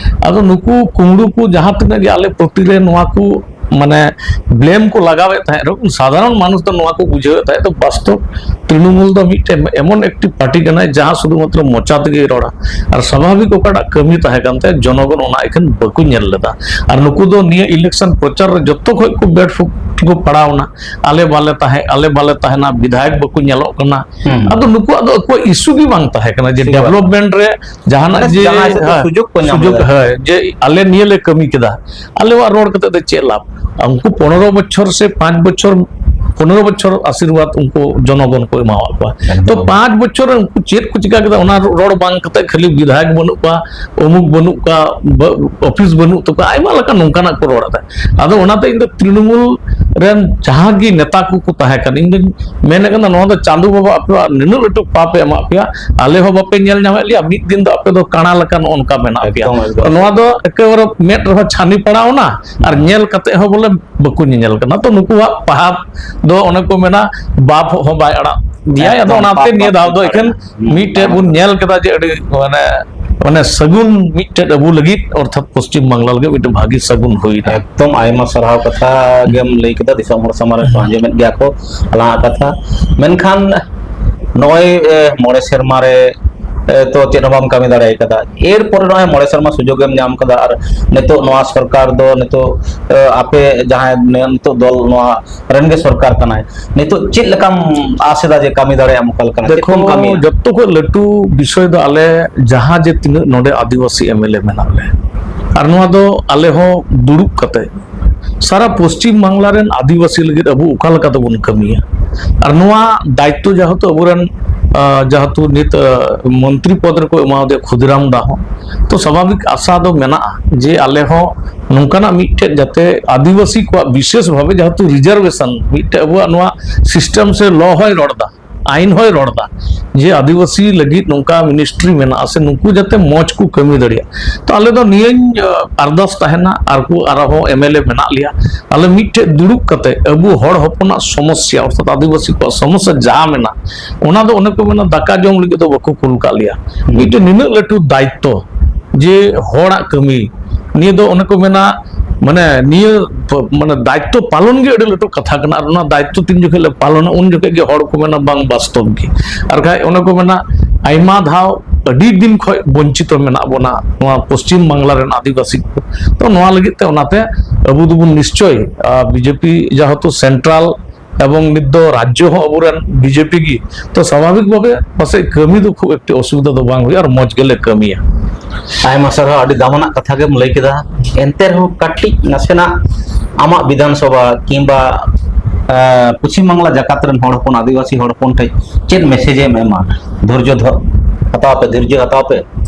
ᱟᱫᱚ ᱱᱩᱠᱩ ᱠᱩᱢᱲᱩ ᱠᱚ ᱡᱟᱦᱟᱸ ᱛᱤᱱᱟᱹᱜ ᱜᱮ ᱟᱞᱮ ᱯᱨᱚᱛᱤ ᱨᱮ ᱱᱚᱣᱟ ᱠᱚ ᱢᱟᱱᱮ ᱵᱞᱮᱢ ᱠᱚ ᱞᱟᱜᱟᱣᱮᱫ ᱛᱟᱦᱮᱸᱫ ᱨᱮᱦᱚᱸ, ᱥᱟᱫᱷᱟᱨᱚᱱ ᱢᱟᱱᱩᱥ ᱫᱚ ᱱᱚᱣᱟ ᱠᱚ ᱵᱩᱡᱷᱟᱹᱣᱮᱫ ᱛᱟᱦᱮᱸᱫ᱾ ᱛᱚ ᱵᱟᱥᱛᱚᱵ ᱛᱨᱤᱱᱚᱢᱩᱞ ᱫᱚ ᱢᱤᱫᱴᱮᱱ ᱮᱢᱚᱱ ᱮᱠᱴᱤ ᱯᱟᱨᱴᱤ ᱠᱟᱱᱟᱭ, ᱡᱟᱦᱟᱸ ᱥᱩᱫᱷᱩ ᱢᱟᱛᱨᱚ ᱢᱚᱪᱟ ᱛᱮᱜᱮᱭ ᱨᱚᱲᱟ, ᱟᱨ ᱥᱟᱵᱷᱟᱵᱤᱠ ᱚᱠᱟᱴᱟᱜ ᱠᱟᱹᱢᱤ ᱛᱟᱦᱮᱸ ᱠᱟᱱ ᱛᱟᱭᱟ, ᱡᱚᱱᱚᱜᱚᱱ ᱚᱱᱟ ᱮᱠᱷᱮᱱ ᱵᱟᱠᱚ ᱧᱮᱞ ᱞᱮᱫᱟ᱾ ᱟᱨ ᱱᱩᱠᱩ ᱫᱚ ᱱᱤᱭᱟᱹ ᱤᱞᱮᱠᱥᱚᱱ ᱯᱨᱚᱪᱟᱨ ᱨᱮ ᱡᱚᱛᱚ ᱠᱷᱚᱡ ᱠᱚ ᱵᱮᱰ ᱯᱷᱩᱴ ᱠᱚ ᱯᱟᱲᱟᱣ ᱮᱱᱟ, ᱟᱞᱮ ᱵᱟᱞᱮ ᱛᱟᱦᱮᱸ, ᱟᱞᱮ ᱵᱟᱞᱮ ᱛᱟᱦᱮᱱᱟ, ᱵᱤᱫᱷᱟᱭᱚᱠ ᱵᱟᱠᱚ ᱧᱮᱞᱚᱜ ᱠᱟᱱᱟ᱾ ᱦᱩᱸ᱾ ᱟᱫᱚ ᱱᱩᱠᱩᱣᱟᱜ ᱫᱚ ᱟᱠᱚᱣᱟᱜ ᱤᱥᱩ ᱜᱮ ᱵᱟᱝ ᱛᱟᱦᱮᱸ ᱠᱟᱱᱟ ᱡᱮ ᱤᱥᱩ ᱜᱮ ᱵᱟᱝ᱾ ᱰᱮᱵᱷᱞᱚᱯᱢᱮᱱᱴ ᱨᱮ ᱡᱟᱦᱟᱱᱟᱜ ᱢᱟᱱᱮ ᱡᱮ, ᱡᱟᱦᱟᱸ ᱦᱤᱥᱟᱹᱵ ᱛᱮ ᱦᱮᱸ, ᱥᱩᱡᱳᱜᱽ ᱠᱚ ᱧᱟᱢ ᱥᱩᱡᱳᱜᱽ, ᱞᱮᱫᱟ᱾ ᱦᱮᱸ, ᱡᱮ ᱟᱞᱮ ᱱᱤᱭᱟᱹ ᱞᱮ ᱠᱟᱹᱢᱤ ᱠᱮᱫᱟ, ᱟᱞᱮᱣᱟᱜ ᱨᱚᱲ ᱠᱟᱛᱮ ᱫᱚ ᱪᱮᱫ ᱞᱟᱵᱷ? ᱩᱱᱠᱩ ᱯᱚᱱᱨᱚ ᱵᱚᱪᱷᱚᱨ ᱥᱮ ᱯᱟᱸᱪ ᱵᱚᱪᱷᱚᱨ, ᱯᱚᱱᱨᱚ ᱵᱚᱪᱷᱚᱨ ᱟᱥᱤᱨᱵᱟᱫᱽ ᱩᱱᱠᱩ ᱡᱚᱱᱚᱜᱚᱱ ᱠᱚ ᱮᱢᱟᱣᱟᱫ ᱠᱚᱣᱟ᱾ ᱮᱠᱫᱚᱢ᱾ ᱛᱚ ᱯᱟᱸᱪ ᱵᱚᱪᱷᱚᱨ ᱨᱮ ᱩᱱᱠᱩ ᱪᱮᱫ ᱠᱚ ᱪᱤᱠᱟ ᱠᱮᱫᱟ, ᱚᱱᱟ ᱨᱚᱲ ᱵᱟᱝ ᱠᱟᱛᱮ ᱠᱷᱟᱹᱞᱤ ᱵᱤᱫᱷᱟᱭᱚᱠ ᱵᱟᱹᱱᱩᱜ ᱠᱚᱣᱟ, ᱚᱢᱩᱠ ᱵᱟᱹᱱᱩᱜ ᱠᱚᱣᱟ, ᱵᱟ-, ᱚᱯᱷᱤᱥ ᱵᱟᱹᱱᱩᱜ ᱛᱟᱠᱚᱣᱟ, ᱟᱭᱢᱟ ᱞᱮᱠᱟᱱ ᱱᱚᱝᱠᱟᱱᱟᱜ ᱠᱚ ᱨᱚᱲ ᱮᱫᱟ᱾ ᱟᱫᱚ ᱚᱱᱟᱛᱮ ᱤᱧ ᱫᱚ ᱛᱨᱤᱱᱚᱢᱩᱞ ᱨᱮᱱ ᱡᱟᱦᱟᱸ ᱜᱮ ᱱᱮᱛᱟ ᱠᱚᱠᱚ ᱛᱟᱦᱮᱸ ᱠᱟᱱ, ᱤᱧ ᱫᱚᱧ ᱢᱮᱱᱮᱫ ᱠᱟᱱᱟ, ᱱᱚᱣᱟ ᱫᱚ ᱪᱟᱸᱫᱳ ᱵᱟᱵᱟ ᱟᱯᱮᱭᱟᱜ ᱱᱤᱱᱟᱹᱜ ᱞᱟᱹᱴᱩ ᱯᱟᱯ ᱮ ᱮᱢᱟᱜ ᱯᱮᱭᱟ, ᱟᱞᱮ ᱦᱚᱸ ᱵᱟᱯᱮ ᱧᱮᱞ ᱧᱟᱢᱮᱫ ᱞᱮᱭᱟ, ᱢᱤᱫ ᱫᱤᱱ ᱫᱚ ᱟᱯᱮ ᱫᱚ ᱠᱟᱬᱟ ᱞᱮᱠᱟ ᱱᱚᱜᱼᱚ ᱱᱚᱝᱠᱟ ᱢᱮᱱᱟᱜ ᱯᱮᱭᱟ᱾ ᱮᱠᱫᱚᱢ, ᱮᱠᱫᱚᱢ᱾ ᱛᱚ ᱱᱚᱣᱟ ᱫᱚ ᱮᱠᱮᱵᱟᱨᱮ ᱢᱮᱫ ᱨᱮᱦᱚᱸ ᱪᱷᱟᱹᱱᱤ ᱯᱟᱲᱟᱣ ᱮᱱᱟ ᱟᱨ ᱧᱮᱞ ᱠᱟᱛᱮ ᱦᱚᱸ ᱵᱚᱞᱮ ᱵᱟᱠᱚ ᱧᱮᱧᱮᱞ ᱠᱟᱱᱟ᱾ ᱛᱚ ᱱᱩᱠᱩᱣᱟᱜ ᱯᱟᱯ ᱫᱚ ᱚᱱᱮ ᱠᱚ ᱢᱮᱱᱟ, ᱵᱟᱯ ᱦᱚᱸ ᱵᱟᱭ ᱟᱲᱟᱜ ᱜᱮᱭᱟᱭ᱾ ᱟᱫᱚ ᱮᱠᱫᱚᱢ, ᱚᱱᱟᱛᱮ ᱵᱟᱯ, ᱱᱤᱭᱟᱹ ᱵᱟᱯ ᱫᱷᱟᱣ ᱫᱚ ᱵᱟᱭ ᱮᱠᱷᱮᱱ ᱟᱲᱟᱜ᱾ ᱦᱩᱸ᱾ ᱢᱤᱫᱴᱮᱡ ᱵᱚᱱ ᱧᱮᱞ ᱠᱮᱫᱟ ᱡᱮ ᱟᱹᱰᱤ ᱢᱟᱱᱮ, ᱢᱟᱱᱮ ᱥᱟᱹᱜᱩᱱ ᱢᱤᱫᱴᱮᱡ ᱟᱵᱚ ᱞᱟᱹᱜᱤᱫ, ᱚᱨᱛᱷᱟᱛ ᱯᱚᱥᱪᱤᱢ ᱵᱟᱝᱞᱟ ᱞᱟᱹᱜᱤᱫ ᱢᱤᱫᱴᱮᱡ ᱵᱷᱟᱹᱜᱤ ᱥᱟᱹᱜᱩᱱ ᱦᱩᱭᱱᱟ᱾ ᱮᱠᱫᱚᱢ ᱟᱭᱢᱟ ᱥᱟᱨᱦᱟᱣ ᱠᱟᱛᱷᱟ ᱜᱮᱢ ᱞᱟᱹᱭ ᱠᱮᱫᱟ, ᱫᱤᱥᱚᱢ ᱦᱚᱲ ᱥᱟᱢᱟᱝ ᱨᱮ ᱠᱚ ᱟᱸᱡᱚᱢᱮᱫ ᱜᱮᱭᱟ ᱠᱚ ᱟᱞᱟᱝᱟᱜ ᱠᱟᱛᱷᱟ᱾ ᱢᱮᱱᱠᱷᱟᱱ ᱱᱚᱜᱼᱚᱭ, ᱮ, ᱢᱚᱬᱮ ᱥᱮᱨᱢᱟ ᱨᱮ, ᱮ, ᱛᱚ ᱪᱮᱫ ᱦᱚᱸ ᱵᱟᱢ ᱠᱟᱹᱢᱤ ᱫᱟᱲᱮ ᱠᱟᱫᱟ, ᱮᱨᱯᱚᱨᱮ ᱱᱚᱜᱼᱚᱭ ᱢᱚᱬᱮ ᱥᱮᱨᱢᱟ ᱥᱩᱡᱳᱜᱽ ᱮᱢ ᱧᱟᱢ ᱠᱟᱫᱟ, ᱟᱨ ᱱᱤᱛᱚᱜ ᱱᱚᱣᱟ ᱥᱚᱨᱠᱟᱨ ᱫᱚ ᱱᱤᱛᱚᱜ, ᱮ, ᱟᱯᱮ ᱡᱟᱦᱟᱸᱭ ᱱᱤᱛᱚᱜ ᱫᱚᱞ ᱱᱚᱣᱟ ᱨᱮᱱ ᱜᱮ ᱥᱚᱨᱠᱟᱨ ᱠᱟᱱᱟᱭ, ᱱᱤᱛᱚᱜ ᱪᱮᱫ ᱞᱮᱠᱟᱢ ᱟᱥ ᱮᱫᱟ ᱡᱮ ᱠᱟᱹᱢᱤ ᱫᱟᱲᱮᱭᱟᱜ ᱟᱢ, ᱚᱠᱟ ᱞᱮᱠᱟᱱᱟᱜ, ᱪᱮᱫ ᱫᱮᱠᱷᱚ, ᱠᱚᱢ ᱠᱟᱹᱢᱤᱭᱟ? ᱡᱚᱛᱚ ᱠᱷᱚᱱ ᱞᱟᱹᱴᱩ ᱵᱤᱥᱚᱭ ᱫᱚ ᱟᱞᱮ ᱡᱟᱦᱟᱸ ᱡᱮ ᱛᱤᱱᱟᱹᱜ ᱱᱚᱰᱮ ᱟᱹᱫᱤᱵᱟᱹᱥᱤ ᱮᱢ ᱮᱞ ᱮ ᱢᱮᱱᱟᱜ ᱞᱮ, ᱟᱨ ᱱᱚᱣᱟ ᱫᱚ ᱟᱞᱮ ᱦᱚᱸ ᱫᱩᱲᱩᱵ ᱠᱟᱛᱮ ᱥᱟᱨᱟ ᱯᱚᱥᱪᱤᱢ ᱵᱟᱝᱞᱟ ᱨᱮᱱ ᱟᱹᱫᱤᱵᱟᱹᱥᱤ ᱞᱟᱹᱜᱤᱫ ᱟᱵᱚ ᱚᱠᱟ ᱞᱮᱠᱟ ᱛᱮᱵᱚᱱ ᱠᱟᱹᱢᱤᱭᱟ, ᱟᱨ ᱱᱚᱣᱟ ᱫᱟᱭᱤᱛᱛᱚ ᱡᱮᱦᱮᱛᱩ ᱟᱵᱚᱨᱮᱱ ᱟᱸ, ᱡᱮᱦᱮᱛᱩ ᱱᱤᱛ, ᱟᱸ, ᱢᱚᱱᱛᱨᱤ ᱯᱚᱫᱽ ᱨᱮᱠᱚ ᱮᱢᱟᱣᱟᱫᱮᱭᱟ ᱠᱷᱩᱫᱤᱨᱟᱢ ᱫᱟ ᱦᱚᱸ, ᱛᱚ ᱥᱟᱵᱷᱟᱵᱤᱠ ᱟᱥᱟ ᱫᱚ ᱢᱮᱱᱟᱜᱼᱟ ᱡᱮ ᱟᱞᱮ ᱦᱚᱸ ᱱᱚᱝᱠᱟᱱᱟᱜ ᱢᱤᱫᱴᱮᱡ ᱡᱟᱛᱮ ᱟᱹᱫᱤᱵᱟᱹᱥᱤ ᱠᱚᱣᱟᱜ ᱵᱤᱥᱮᱥ ᱵᱷᱟᱵᱮ ᱡᱮᱦᱮᱛᱩ ᱨᱤᱡᱟᱨᱵᱷᱮᱥᱚᱱ ᱢᱤᱫᱴᱮᱡ ᱟᱵᱚᱣᱟᱜ ᱱᱚᱣᱟ ᱥᱤᱥᱴᱮᱢ ᱥᱮ ᱞᱚ ᱦᱚᱸᱭ ᱨᱚᱲ ᱫᱟ, ᱟᱭᱤᱱ ᱦᱚᱸᱭ ᱨᱚᱲ ᱫᱟ ᱡᱮ ᱟᱹᱫᱤᱵᱟᱹᱥᱤ ᱞᱟᱹᱜᱤᱫ ᱱᱚᱝᱠᱟ ᱢᱤᱱᱤᱥᱴᱨᱤ ᱢᱮᱱᱟᱜᱼᱟ ᱥᱮ ᱱᱩᱠᱩ ᱡᱟᱛᱮ ᱢᱚᱡᱽ ᱠᱚ ᱠᱟᱹᱢᱤ ᱫᱟᱲᱮᱭᱟᱜ᱾ ᱛᱚ ᱟᱞᱮ ᱫᱚ ᱱᱤᱭᱟᱹᱧ, ᱟᱸ, ᱟᱨᱫᱟᱥ ᱛᱟᱦᱮᱱᱟ, ᱟᱨ ᱠᱚ ᱟᱨᱦᱚᱸ ᱮᱢ ᱮᱞ ᱮ ᱢᱮᱱᱟᱜ ᱞᱮᱭᱟ, ᱟᱞᱮ ᱢᱤᱫᱴᱷᱮᱡ ᱫᱩᱲᱩᱵ ᱠᱟᱛᱮ ᱟᱵᱚ ᱦᱚᱲ ᱦᱚᱯᱚᱱᱟᱜ ᱥᱚᱢᱚᱥᱥᱟ ᱚᱨᱛᱷᱟᱛ ᱟᱹᱫᱤᱵᱟᱹᱥᱤ ᱠᱚᱣᱟᱜ ᱥᱚᱢᱚᱥᱥᱟ ᱡᱟᱦᱟᱸ ᱢᱮᱱᱟᱜ, ᱚᱱᱟ ᱫᱚ ᱚᱱᱮ ᱠᱚ ᱢᱮᱱᱟ ᱫᱟᱠᱟ ᱡᱚᱢ ᱞᱟᱹᱜᱤᱫ ᱫᱚ ᱵᱟᱠᱚ ᱠᱩᱞ ᱠᱟᱜ ᱞᱮᱭᱟ᱾ ᱢᱤᱫᱴᱮᱱ ᱱᱤᱱᱟᱹᱜ ᱞᱟᱹᱴᱩ ᱫᱟᱭᱤᱛᱛᱚ ᱡᱮ ᱦᱚᱲᱟᱜ ᱠᱟᱹᱢᱤ, ᱱᱤᱭᱟᱹ ᱫᱚ ᱚᱱᱮ ᱠᱚ ᱢᱮᱱᱟ ᱢᱟᱱᱮ ᱱᱤᱭᱟᱹ ᱯ-, ᱢᱟᱱᱮ ᱫᱟᱭᱤᱛᱛᱚ ᱯᱟᱞᱚᱱ ᱜᱮ ᱟᱹᱰᱤ ᱞᱟᱹᱴᱩ ᱠᱟᱛᱷᱟ ᱠᱟᱱᱟ᱾ ᱟᱨ ᱚᱱᱟ ᱫᱟᱭᱤᱛᱛᱚ ᱛᱤᱱ ᱡᱚᱠᱷᱮᱡ ᱞᱮ ᱯᱟᱞᱚᱱᱟ ᱩᱱ ᱡᱚᱠᱷᱮᱡ ᱜᱮ ᱦᱚᱲ ᱠᱚ ᱢᱮᱱᱟ ᱵᱟᱝ ᱵᱟᱥᱛᱚᱵ ᱜᱮ᱾ ᱟᱨ ᱠᱷᱟᱡ ᱚᱱᱮ ᱠᱚ ᱢᱮᱱᱟ ᱟᱭᱢᱟ ᱫᱷᱟᱣ ᱟᱹᱰᱤ ᱫᱤᱱ ᱠᱷᱚᱡ ᱵᱚᱧᱪᱤᱛᱚ ᱢᱮᱱᱟᱜ ᱵᱚᱱᱟ ᱱᱚᱣᱟ ᱯᱚᱥᱪᱤᱢ ᱵᱟᱝᱞᱟ ᱨᱮᱱ ᱟᱹᱫᱤᱵᱟᱹᱥᱤ ᱠᱚ᱾ ᱛᱚ ᱱᱚᱣᱟ ᱞᱟᱹᱜᱤᱫ ᱛᱮ ᱚᱱᱟᱛᱮ ᱟᱵᱚ ᱫᱚᱵᱚᱱ ᱱᱤᱥᱪᱚᱭ, ᱟᱨ ᱵᱤᱡᱮᱯᱤ ᱡᱮᱦᱮᱛᱩ ᱥᱮᱱᱴᱨᱟᱞ ᱮᱵᱚᱝ ᱱᱤᱛ ᱫᱚ ᱨᱟᱡᱽᱡᱚ ᱦᱚᱸ ᱟᱵᱚᱨᱮᱱ ᱵᱤᱡᱮᱯᱤ ᱜᱮ, ᱛᱚ ᱥᱟᱵᱷᱟᱵᱤᱠ ᱵᱷᱟᱵᱮ ᱯᱟᱥᱮᱡ ᱠᱟᱹᱢᱤ ᱫᱚ ᱠᱷᱩᱵ ᱮᱠᱴᱟ ᱚᱥᱩᱵᱤᱫᱷᱟ ᱫᱚ ᱵᱟᱝ ᱦᱩᱭᱩᱜᱼᱟ ᱟᱨ ᱢᱚᱡᱽ ᱜᱮᱞᱮ ᱠᱟᱹᱢᱤᱭᱟ᱾ ᱟᱭᱢᱟ ᱥᱟᱨᱦᱟᱣ, ᱟᱹᱰᱤ ᱫᱟᱢᱟᱱᱟᱜ ᱠᱟᱛᱷᱟ ᱜᱮᱢ ᱞᱟᱹᱭ ᱠᱮᱫᱟ᱾ ᱮᱱᱛᱮ ᱨᱮᱦᱚᱸ ᱠᱟᱹᱴᱤᱡ ᱱᱟᱥᱮᱱᱟᱜ ᱟᱢᱟᱜ ᱵᱤᱫᱷᱟᱱ ᱥᱚᱵᱷᱟ ᱠᱤᱝᱵᱟ, ᱮ, ᱯᱚᱪᱷᱤᱢ ᱵᱟᱝᱞᱟ ᱡᱟᱠᱟᱛ ᱨᱮᱱ ᱦᱚᱲ ᱦᱚᱯᱚᱱ, ᱟᱹᱫᱤᱵᱟᱹᱥᱤ ᱦᱚᱲ ᱦᱚᱯᱚᱱ ᱴᱷᱮᱱ ᱪᱮᱫ ᱢᱮᱥᱮᱡ ᱮᱢ ᱮᱢᱟ? ᱫᱷᱳᱨᱡᱚ ᱫᱷᱚ-, ᱦᱟᱛᱟᱣ ᱯᱮ, ᱫᱷᱳᱨᱡᱚ ᱦᱟᱛᱟᱣ ᱯᱮ᱾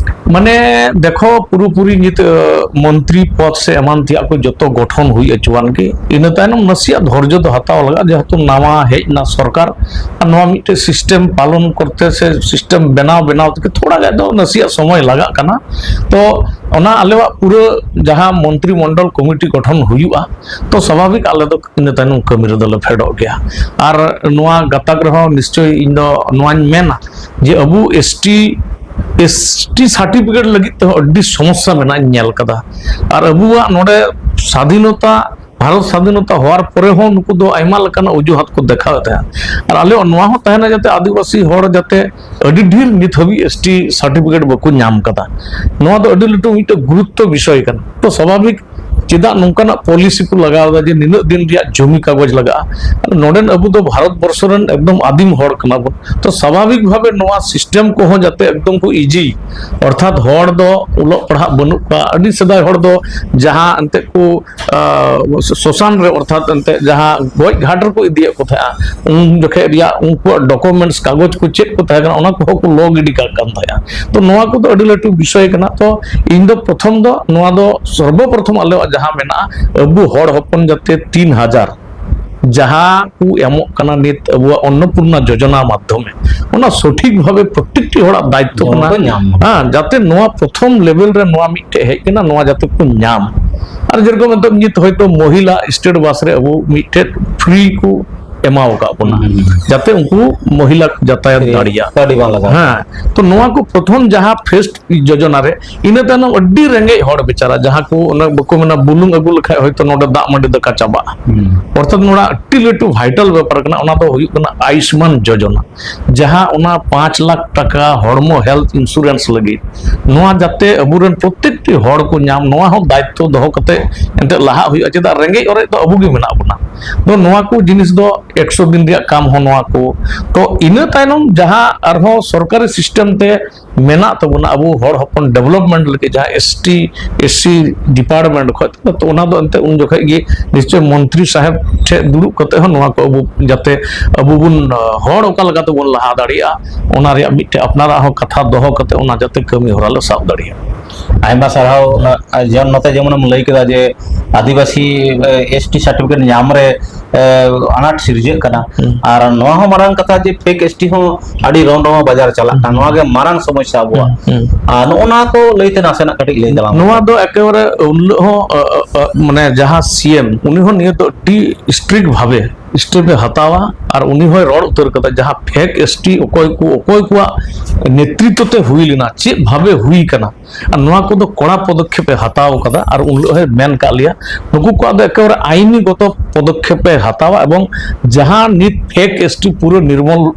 ᱢᱟᱱᱮ ᱫᱮᱠᱷᱚ, ᱯᱩᱨᱟᱹᱯᱩᱨᱤ ᱱᱤᱛ, ᱟᱹ, ᱢᱚᱱᱛᱨᱤ ᱯᱚᱫᱽ ᱥᱮ ᱮᱢᱟᱱ ᱛᱮᱭᱟᱜ ᱠᱚ ᱡᱚᱛᱚ ᱜᱚᱴᱷᱚᱱ ᱦᱩᱭ ᱦᱚᱪᱚᱣᱟᱱ ᱜᱮ, ᱤᱱᱟᱹ ᱛᱟᱭᱱᱚᱢ ᱱᱟᱥᱮᱭᱟᱜ ᱫᱷᱳᱨᱡᱚ ᱫᱚ ᱦᱟᱛᱟᱣ ᱞᱟᱜᱟᱜᱼᱟ, ᱡᱮᱦᱮᱛᱩ ᱱᱟᱣᱟ ᱦᱮᱡ ᱮᱱᱟ ᱥᱚᱨᱠᱟᱨ᱾ ᱟᱨ ᱱᱚᱣᱟ ᱢᱤᱫᱴᱮᱡ ᱥᱤᱥᱴᱮᱢ ᱯᱟᱞᱚᱱ ᱠᱚᱨᱛᱮ ᱥᱮ ᱥᱤᱥᱴᱮᱢ ᱵᱮᱱᱟᱣ ᱵᱮᱱᱟᱣ ᱛᱮᱜᱮ ᱛᱷᱚᱲᱟ ᱜᱟᱱ ᱫᱚ ᱱᱟᱥᱮᱭᱟᱜ ᱥᱚᱢᱚᱭ ᱞᱟᱜᱟᱜ ᱠᱟᱱᱟ᱾ ᱛᱚ ᱚᱱᱟ ᱟᱞᱮᱣᱟᱜ ᱯᱩᱨᱟᱹ ᱡᱟᱦᱟᱸ ᱢᱚᱱᱛᱨᱤ ᱢᱚᱱᱰᱚᱞ ᱠᱚᱢᱤᱴᱤ ᱜᱚᱴᱷᱚᱱ ᱦᱩᱭᱩᱜᱼᱟ, ᱛᱚ ᱥᱟᱵᱷᱟᱵᱤᱠ ᱟᱞᱮ ᱫᱚ ᱤᱱᱟᱹ ᱛᱟᱭᱱᱚᱢ ᱠᱟᱹᱢᱤ ᱨᱮᱫᱚ ᱞᱮ ᱯᱷᱮᱰᱚᱜ ᱜᱮᱭᱟ᱾ ᱟᱨ ᱱᱚᱣᱟ ᱜᱟᱛᱟᱠ ᱨᱮᱦᱚᱸ ᱱᱤᱥᱪᱚᱭ ᱤᱧ ᱫᱚ ᱱᱚᱣᱟᱧ ᱢᱮᱱᱟ ᱡᱮ ᱟᱵᱚ S T, S T certificate ᱞᱟᱹᱜᱤᱫ ᱛᱮᱦᱚᱸ ᱟᱹᱰᱤ ᱥᱚᱢᱚᱥᱥᱟ ᱢᱮᱱᱟᱜ ᱤᱧ ᱧᱮᱞ ᱠᱟᱫᱟ᱾ ᱟᱨ ᱟᱵᱚᱣᱟᱜ ᱱᱚᱰᱮ ᱥᱟᱫᱷᱤᱱᱚᱛᱟ, ᱵᱷᱟᱨᱚᱛ ᱥᱟᱫᱷᱤᱱᱚᱛᱟ ᱦᱚᱣᱟᱨ ᱯᱚᱨᱮ ᱦᱚᱸ ᱱᱩᱠᱩ ᱫᱚ ᱟᱭᱢᱟ ᱞᱮᱠᱟᱱᱟᱜ ᱚᱡᱩᱦᱟᱛ ᱠᱚ ᱫᱮᱠᱷᱟᱣᱮᱫ ᱛᱟᱦᱮᱸᱫ᱾ ᱟᱨ ᱟᱞᱮᱭᱟᱜ ᱱᱚᱣᱟ ᱦᱚᱸ ᱛᱟᱦᱮᱱᱟ ᱡᱟᱛᱮ ᱟᱹᱫᱤᱵᱟᱹᱥᱤ ᱦᱚᱲ ᱡᱟᱛᱮ ᱟᱹᱰᱤ ᱰᱷᱮᱨ ᱱᱤᱛ ᱦᱟᱹᱵᱤᱡ ᱮᱥ ᱴᱤ ᱥᱟᱨᱴᱤᱯᱷᱤᱠᱮᱴ ᱵᱟᱠᱚ ᱧᱟᱢ ᱠᱟᱫᱟ᱾ ᱱᱚᱣᱟ ᱫᱚ ᱟᱹᱰᱤ ᱞᱟᱹᱴᱩ ᱢᱤᱫᱴᱮᱱ ᱜᱩᱨᱩᱛᱛᱚ ᱵᱤᱥᱚᱭ ᱠᱟᱱᱟ᱾ ᱛᱚ ᱥᱟᱵᱷᱟᱵᱤᱠ ᱪᱮᱫᱟᱜ ᱱᱚᱝᱠᱟᱱᱟᱜ ᱯᱚᱞᱤᱥᱤ ᱠᱚ ᱞᱟᱜᱟᱣ ᱮᱫᱟ ᱡᱮ ᱱᱤᱱᱟᱹᱜ ᱫᱤᱱ ᱨᱮᱭᱟᱜ ᱡᱚᱢᱤ ᱠᱟᱜᱚᱡᱽ ᱞᱟᱜᱟᱜᱼᱟ? ᱱᱚᱰᱮᱱ ᱟᱵᱚ ᱫᱚ ᱵᱷᱟᱨᱚᱛ ᱵᱚᱨᱥᱚ ᱨᱮᱱ ᱮᱠᱫᱚᱢ ᱟᱹᱫᱤᱢ ᱦᱚᱲ ᱠᱟᱱᱟ ᱵᱚᱱ᱾ ᱛᱚ ᱥᱟᱵᱷᱟᱵᱤᱠ ᱵᱷᱟᱵᱮ ᱱᱚᱣᱟ ᱥᱤᱥᱴᱮᱢ ᱠᱚᱦᱚᱸ ᱡᱟᱛᱮ ᱮᱠᱫᱚᱢ ᱠᱚ ᱤᱡᱤ, ᱚᱨᱛᱷᱟᱛ ᱦᱚᱲ ᱫᱚ ᱚᱞᱚᱜ ᱯᱟᱲᱦᱟᱜ ᱵᱟᱹᱱᱩᱜ ᱠᱚᱣᱟ᱾ ᱟᱹᱰᱤ ᱥᱮᱫᱟᱭ ᱦᱚᱲ ᱫᱚ ᱡᱟᱦᱟᱸ ᱮᱱᱛᱮᱫ ᱠᱚ ᱟᱸ, ᱥᱚᱥᱟᱱ ᱨᱮ, ᱚᱨᱛᱷᱟᱛ ᱮᱱᱛᱮ ᱡᱟᱦᱟᱸ ᱜᱚᱡ ᱜᱷᱟᱴ ᱨᱮᱠᱚ ᱤᱫᱤᱭᱮᱫ ᱠᱚ ᱛᱟᱦᱮᱸᱜᱼᱟ, ᱩᱱ ᱡᱚᱠᱷᱮᱡ ᱨᱮᱭᱟᱜ ᱩᱱᱠᱩᱣᱟᱜ ᱰᱚᱠᱩᱢᱮᱱᱴᱥ, ᱠᱟᱜᱚᱡᱽ ᱠᱚ ᱪᱮᱫ ᱠᱚ ᱛᱟᱦᱮᱸ ᱠᱟᱱᱟ, ᱚᱱᱟ ᱠᱚᱦᱚᱸ ᱠᱚ ᱞᱚ ᱜᱤᱰᱤ ᱠᱟᱜ ᱠᱟᱱ ᱛᱟᱦᱮᱸᱜᱼᱟ᱾ ᱛᱚ ᱱᱚᱣᱟ ᱠᱚᱫᱚ ᱟᱹᱰᱤ ᱞᱟᱹᱴᱩ ᱵᱤᱥᱚᱭ ᱠᱟᱱᱟ᱾ ᱛᱚ ᱤᱧ ᱫᱚ ᱯᱨᱚᱛᱷᱚᱢ ᱫᱚ ᱱᱚᱣᱟ ᱫᱚ ᱥᱚᱨᱵᱚᱯᱨᱚᱛᱷᱚᱢ ᱟᱞᱮᱭᱟᱜ ᱡᱟᱦᱟᱸ ᱢᱮᱱᱟᱜᱼᱟ, ᱟᱵᱚ ᱦᱚᱲ ᱦᱚᱯᱚᱱ ᱡᱟᱛᱮ ᱛᱤᱱ ᱦᱟᱡᱟᱨ ᱡᱟᱦᱟᱸ ᱠᱚ ᱮᱢᱚᱜ ᱠᱟᱱᱟ ᱱᱤᱛ ᱟᱵᱚᱣᱟᱜ ᱚᱱᱱᱚᱯᱩᱨᱱᱟ ᱡᱳᱡᱚᱱᱟ ᱢᱟᱫᱽᱫᱷᱚᱢᱮ, ᱚᱱᱟ ᱥᱚᱴᱷᱤᱠ ᱵᱷᱟᱵᱮ ᱯᱨᱚᱛᱮᱠᱴᱤ ᱦᱚᱲᱟᱜ ᱫᱟᱭᱤᱛᱛᱚ ᱡᱮᱢᱚᱱ ᱠᱟᱱᱟ᱾ ᱠᱚ ᱧᱟᱢ ᱢᱟ᱾ ᱦᱮᱸ, ᱡᱟᱛᱮ ᱱᱚᱣᱟ ᱯᱨᱚᱛᱷᱚᱢ ᱞᱮᱵᱮᱞ ᱨᱮ ᱱᱚᱣᱟ ᱢᱤᱫᱴᱮᱡ ᱦᱮᱡ ᱠᱟᱱᱟ, ᱱᱚᱣᱟ ᱡᱟᱛᱮ ᱠᱚ ᱧᱟᱢ᱾ ᱟᱨ ᱡᱮᱨᱚᱠᱚᱢ ᱱᱤᱛᱚᱜ ᱱᱤᱛ ᱦᱚᱭᱛᱳ ᱢᱚᱦᱤᱞᱟ ᱥᱴᱮᱴ ᱵᱟᱥ ᱨᱮ ᱟᱵᱚ ᱢᱤᱫᱴᱮᱡ ᱯᱷᱨᱤ ᱠᱚ ᱮᱢᱟᱣ ᱟᱠᱟᱫ ᱵᱚᱱᱟ, ᱦᱩᱸ᱾ ᱡᱟᱛᱮ ᱩᱱᱠᱩ ᱢᱚᱦᱤᱞᱟ ᱠᱚ ᱡᱟᱛᱟᱭᱟᱛ ᱯᱷᱨᱤ, ᱫᱟᱲᱮᱭᱟᱜ᱾ ᱠᱟᱹᱣᱰᱤ ᱵᱟᱝ ᱞᱟᱜᱟᱜᱼᱟ᱾ ᱦᱮᱸ, ᱛᱚ ᱱᱚᱣᱟ ᱠᱚ ᱯᱨᱚᱛᱷᱚᱢ ᱡᱟᱦᱟᱸ ᱯᱷᱮᱥᱴ ᱡᱳᱡᱚᱱᱟ ᱨᱮ, ᱤᱱᱟᱹ ᱛᱟᱭᱱᱚᱢ ᱟᱹᱰᱤ ᱨᱮᱸᱜᱮᱡ ᱦᱚᱲ ᱵᱮᱪᱟᱨᱟ, ᱡᱟᱦᱟᱸ ᱠᱚ ᱚᱱᱟ ᱵᱟᱠᱚ ᱢᱮᱱᱟ ᱵᱩᱞᱩᱝ ᱟᱹᱜᱩ ᱞᱮᱠᱷᱟᱡ ᱦᱚᱭᱛᱳ ᱱᱚᱰᱮ ᱫᱟᱜ ᱢᱟᱹᱰᱤ ᱫᱟᱠᱟ ᱪᱟᱵᱟᱜᱼᱟ᱾ ᱦᱩᱸ᱾ ᱚᱨᱛᱷᱟᱛ ᱱᱚᱣᱟ ᱟᱹᱰᱤ ᱞᱟᱹᱴᱩ ᱵᱷᱟᱭᱴᱟᱞ ᱵᱮᱯᱟᱨ ᱠᱟᱱᱟ, ᱚᱱᱟ ᱫᱚ ᱦᱩᱭᱩᱜ ᱠᱟᱱᱟ ᱟᱭᱩᱥᱢᱟᱱ ᱡᱳᱡᱚᱱᱟ, ᱡᱟᱦᱟᱸ ᱚᱱᱟ ᱯᱟᱸᱪ ᱞᱟᱠᱷ ᱴᱟᱠᱟ ᱦᱚᱲᱢᱚ ᱦᱮᱞᱛᱷ ᱤᱱᱥᱩᱨᱮᱱᱥ ᱞᱟᱹᱜᱤᱫ᱾ ᱱᱚᱣᱟ ᱡᱟᱛᱮ ᱟᱵᱚᱨᱮᱱ ᱯᱨᱚᱛᱮᱠᱴᱤ ᱦᱚᱲ ᱠᱚ ᱧᱟᱢ, ᱱᱚᱣᱟ ᱦᱚᱸ ᱫᱟᱭᱤᱛᱛᱚ ᱫᱚᱦᱚ ᱠᱟᱛᱮ ᱮᱱᱛᱮ ᱞᱟᱦᱟᱜ ᱦᱩᱭᱩᱜᱼᱟ᱾ ᱪᱮᱫᱟᱜ, ᱨᱮᱸᱜᱮᱡ ᱚᱨᱮᱡ ᱫᱚ ᱟᱵᱚ ᱜᱮ ᱢᱮᱱᱟᱜ ᱵᱚᱱᱟ᱾ ᱛᱚ ᱱᱚᱣᱟ ᱠᱚ ᱡᱤᱱᱤᱥ ᱫᱚ ᱮᱠᱥᱚ ᱫᱤᱱ ᱨᱮᱭᱟᱜ ᱠᱟᱢ ᱦᱚᱸ ᱱᱚᱣᱟ ᱠᱚ᱾ ᱛᱚ ᱤᱱᱟᱹ ᱛᱟᱭᱱᱚᱢ ᱡᱟᱦᱟᱸ ᱟᱨᱦᱚᱸ ᱥᱚᱨᱠᱟᱨᱤ ᱥᱤᱥᱴᱮᱢ ᱛᱮ ᱢᱮᱱᱟᱜ ᱛᱟᱵᱚᱱᱟ ᱟᱵᱚ ᱦᱚᱲ ᱦᱚᱯᱚᱱ ᱰᱮᱵᱷᱞᱚᱯᱢᱮᱱᱴ ᱞᱟᱹᱜᱤᱫ, ᱡᱟᱦᱟᱸ S T, S C department ᱠᱷᱚᱡ, ᱛᱚ ᱚᱱᱟ ᱫᱚ ᱮᱱᱛᱮ ᱩᱱ ᱡᱚᱠᱷᱮᱡ ᱜᱮ ᱱᱤᱥᱪᱚᱭ ᱢᱚᱱᱛᱨᱤ ᱥᱟᱦᱮᱵᱽ ᱴᱷᱮᱡ ᱫᱩᱲᱩᱵ ᱠᱟᱛᱮ ᱦᱚᱸ ᱱᱚᱣᱟ ᱠᱚ ᱟᱵᱚ ᱡᱟᱛᱮ ᱟᱵᱚ ᱵᱚᱱ, ᱟᱸ, ᱦᱚᱲ ᱚᱠᱟ ᱞᱮᱠᱟ ᱛᱮᱵᱚᱱ ᱞᱟᱦᱟ ᱫᱟᱲᱮᱭᱟᱜᱼᱟ, ᱚᱱᱟ ᱨᱮᱭᱟᱜ ᱢᱤᱫᱴᱮᱡ ᱟᱯᱱᱟᱨᱟᱜ ᱦᱚᱸ ᱠᱟᱛᱷᱟ ᱫᱚᱦᱚ ᱠᱟᱛᱮ ᱚᱱᱟ ᱡᱟᱛᱮ ᱠᱟᱹᱢᱤ ᱦᱚᱨᱟ ᱞᱮ ᱥᱟᱵ ᱫᱟᱲᱮᱭᱟᱜ᱾ ᱟᱭᱢᱟ ᱥᱟᱨᱦᱟᱣ᱾ ᱦᱩᱸ᱾ ᱟ, ᱡᱮᱢᱚᱱ ᱱᱚᱛᱮ ᱡᱮᱢᱚᱱᱮᱢ ᱞᱟᱹᱭ ᱠᱮᱫᱟ ᱡᱮ ᱟᱹᱫᱤᱵᱟᱹᱥᱤ, ᱮ, ᱮᱥ ᱴᱤ ᱥᱟᱨᱴᱤᱯᱷᱤᱠᱮᱴ ᱧᱟᱢ ᱨᱮ, ᱮ, ᱟᱱᱟᱴ ᱥᱤᱨᱡᱟᱹᱜ ᱠᱟᱱᱟ᱾ ᱦᱩᱸ᱾ ᱟᱨ ᱱᱚᱣᱟ ᱦᱚᱸ ᱢᱟᱨᱟᱝ ᱠᱟᱛᱷᱟ ᱡᱮ ᱯᱷᱮᱠ ᱮᱥ ᱴᱤ ᱦᱚᱸ ᱟᱹᱰᱤ ᱨᱚᱸ ᱨᱚᱸ ᱵᱟᱡᱟᱨ ᱪᱟᱞᱟᱜ ᱠᱟᱱᱟ᱾ ᱦᱩᱸ᱾ ᱱᱚᱣᱟ ᱜᱮ ᱢᱟᱨᱟᱝ ᱥᱚᱢᱚᱥᱥᱟ ᱟᱵᱚᱣᱟᱜ᱾ ᱦᱩᱸ, ᱦᱩᱸ᱾ ᱟᱨ ᱱᱚᱜᱼᱚ ᱱᱚᱣᱟ ᱠᱚ ᱞᱟᱹᱭᱛᱮ ᱱᱟᱥᱮᱱᱟᱜ ᱠᱟᱹᱴᱤᱡ ᱞᱟᱹᱭ ᱛᱟᱞᱟᱝ ᱢᱮ᱾ ᱱᱚᱣᱟ ᱫᱚ ᱮᱠᱮᱵᱟᱨᱮ ᱩᱱ ᱦᱤᱞᱳᱜ ᱦᱚᱸ, ᱟ, ᱟ, ᱟ, ᱢᱟᱱᱮ ᱡᱟᱦᱟᱸ ᱥᱤ ᱮᱢ, ᱩᱱᱤ ᱦᱚᱸ ᱱᱤᱭᱟᱹ ᱫᱚ ᱟᱹᱰᱤ ᱥᱴᱨᱤᱠᱴ ᱵᱷᱟᱵᱮ ᱥᱴᱮᱯ ᱮ ᱦᱟᱛᱟᱣᱟ᱾ ᱟᱨ ᱩᱱᱤ ᱦᱚᱸᱭ ᱨᱚᱲ ᱩᱛᱟᱹᱨ ᱠᱟᱫᱟ, ᱡᱟᱦᱟᱸ ᱯᱷᱮᱠ ᱮᱥ ᱴᱤ ᱚᱠᱚᱭ ᱠᱚ, ᱚᱠᱚᱭ ᱠᱚᱣᱟᱜ ᱱᱮᱛᱨᱤᱛᱛᱚ ᱛᱮ ᱦᱩᱭ ᱞᱮᱱᱟ, ᱪᱮᱫ ᱵᱷᱟᱵᱮ ᱦᱩᱭ ᱠᱟᱱᱟ, ᱟᱨ ᱱᱚᱣᱟ ᱠᱚᱫᱚ ᱠᱚᱲᱟ ᱯᱚᱫᱚᱠᱷᱮᱯ ᱮ ᱦᱟᱛᱟᱣ ᱠᱟᱫᱟ᱾ ᱟᱨ ᱩᱱ ᱦᱤᱞᱳᱜ ᱦᱚᱸᱭ ᱢᱮᱱ ᱠᱟᱜ ᱞᱮᱭᱟ, ᱱᱩᱠᱩ ᱠᱚᱣᱟᱜ ᱫᱚ ᱮᱠᱮᱵᱟᱨᱮ ᱟᱭᱤᱱᱤ ᱜᱚᱛᱚ ᱯᱚᱫᱚᱠᱷᱮᱯ ᱮ ᱦᱟᱛᱟᱣᱟ᱾ ᱮᱵᱚᱝ ᱡᱟᱦᱟᱸ ᱱᱤᱛ ᱯᱷᱮᱠ ᱮᱥ ᱴᱤ ᱯᱩᱨᱟᱹ ᱱᱤᱨᱢᱚᱞ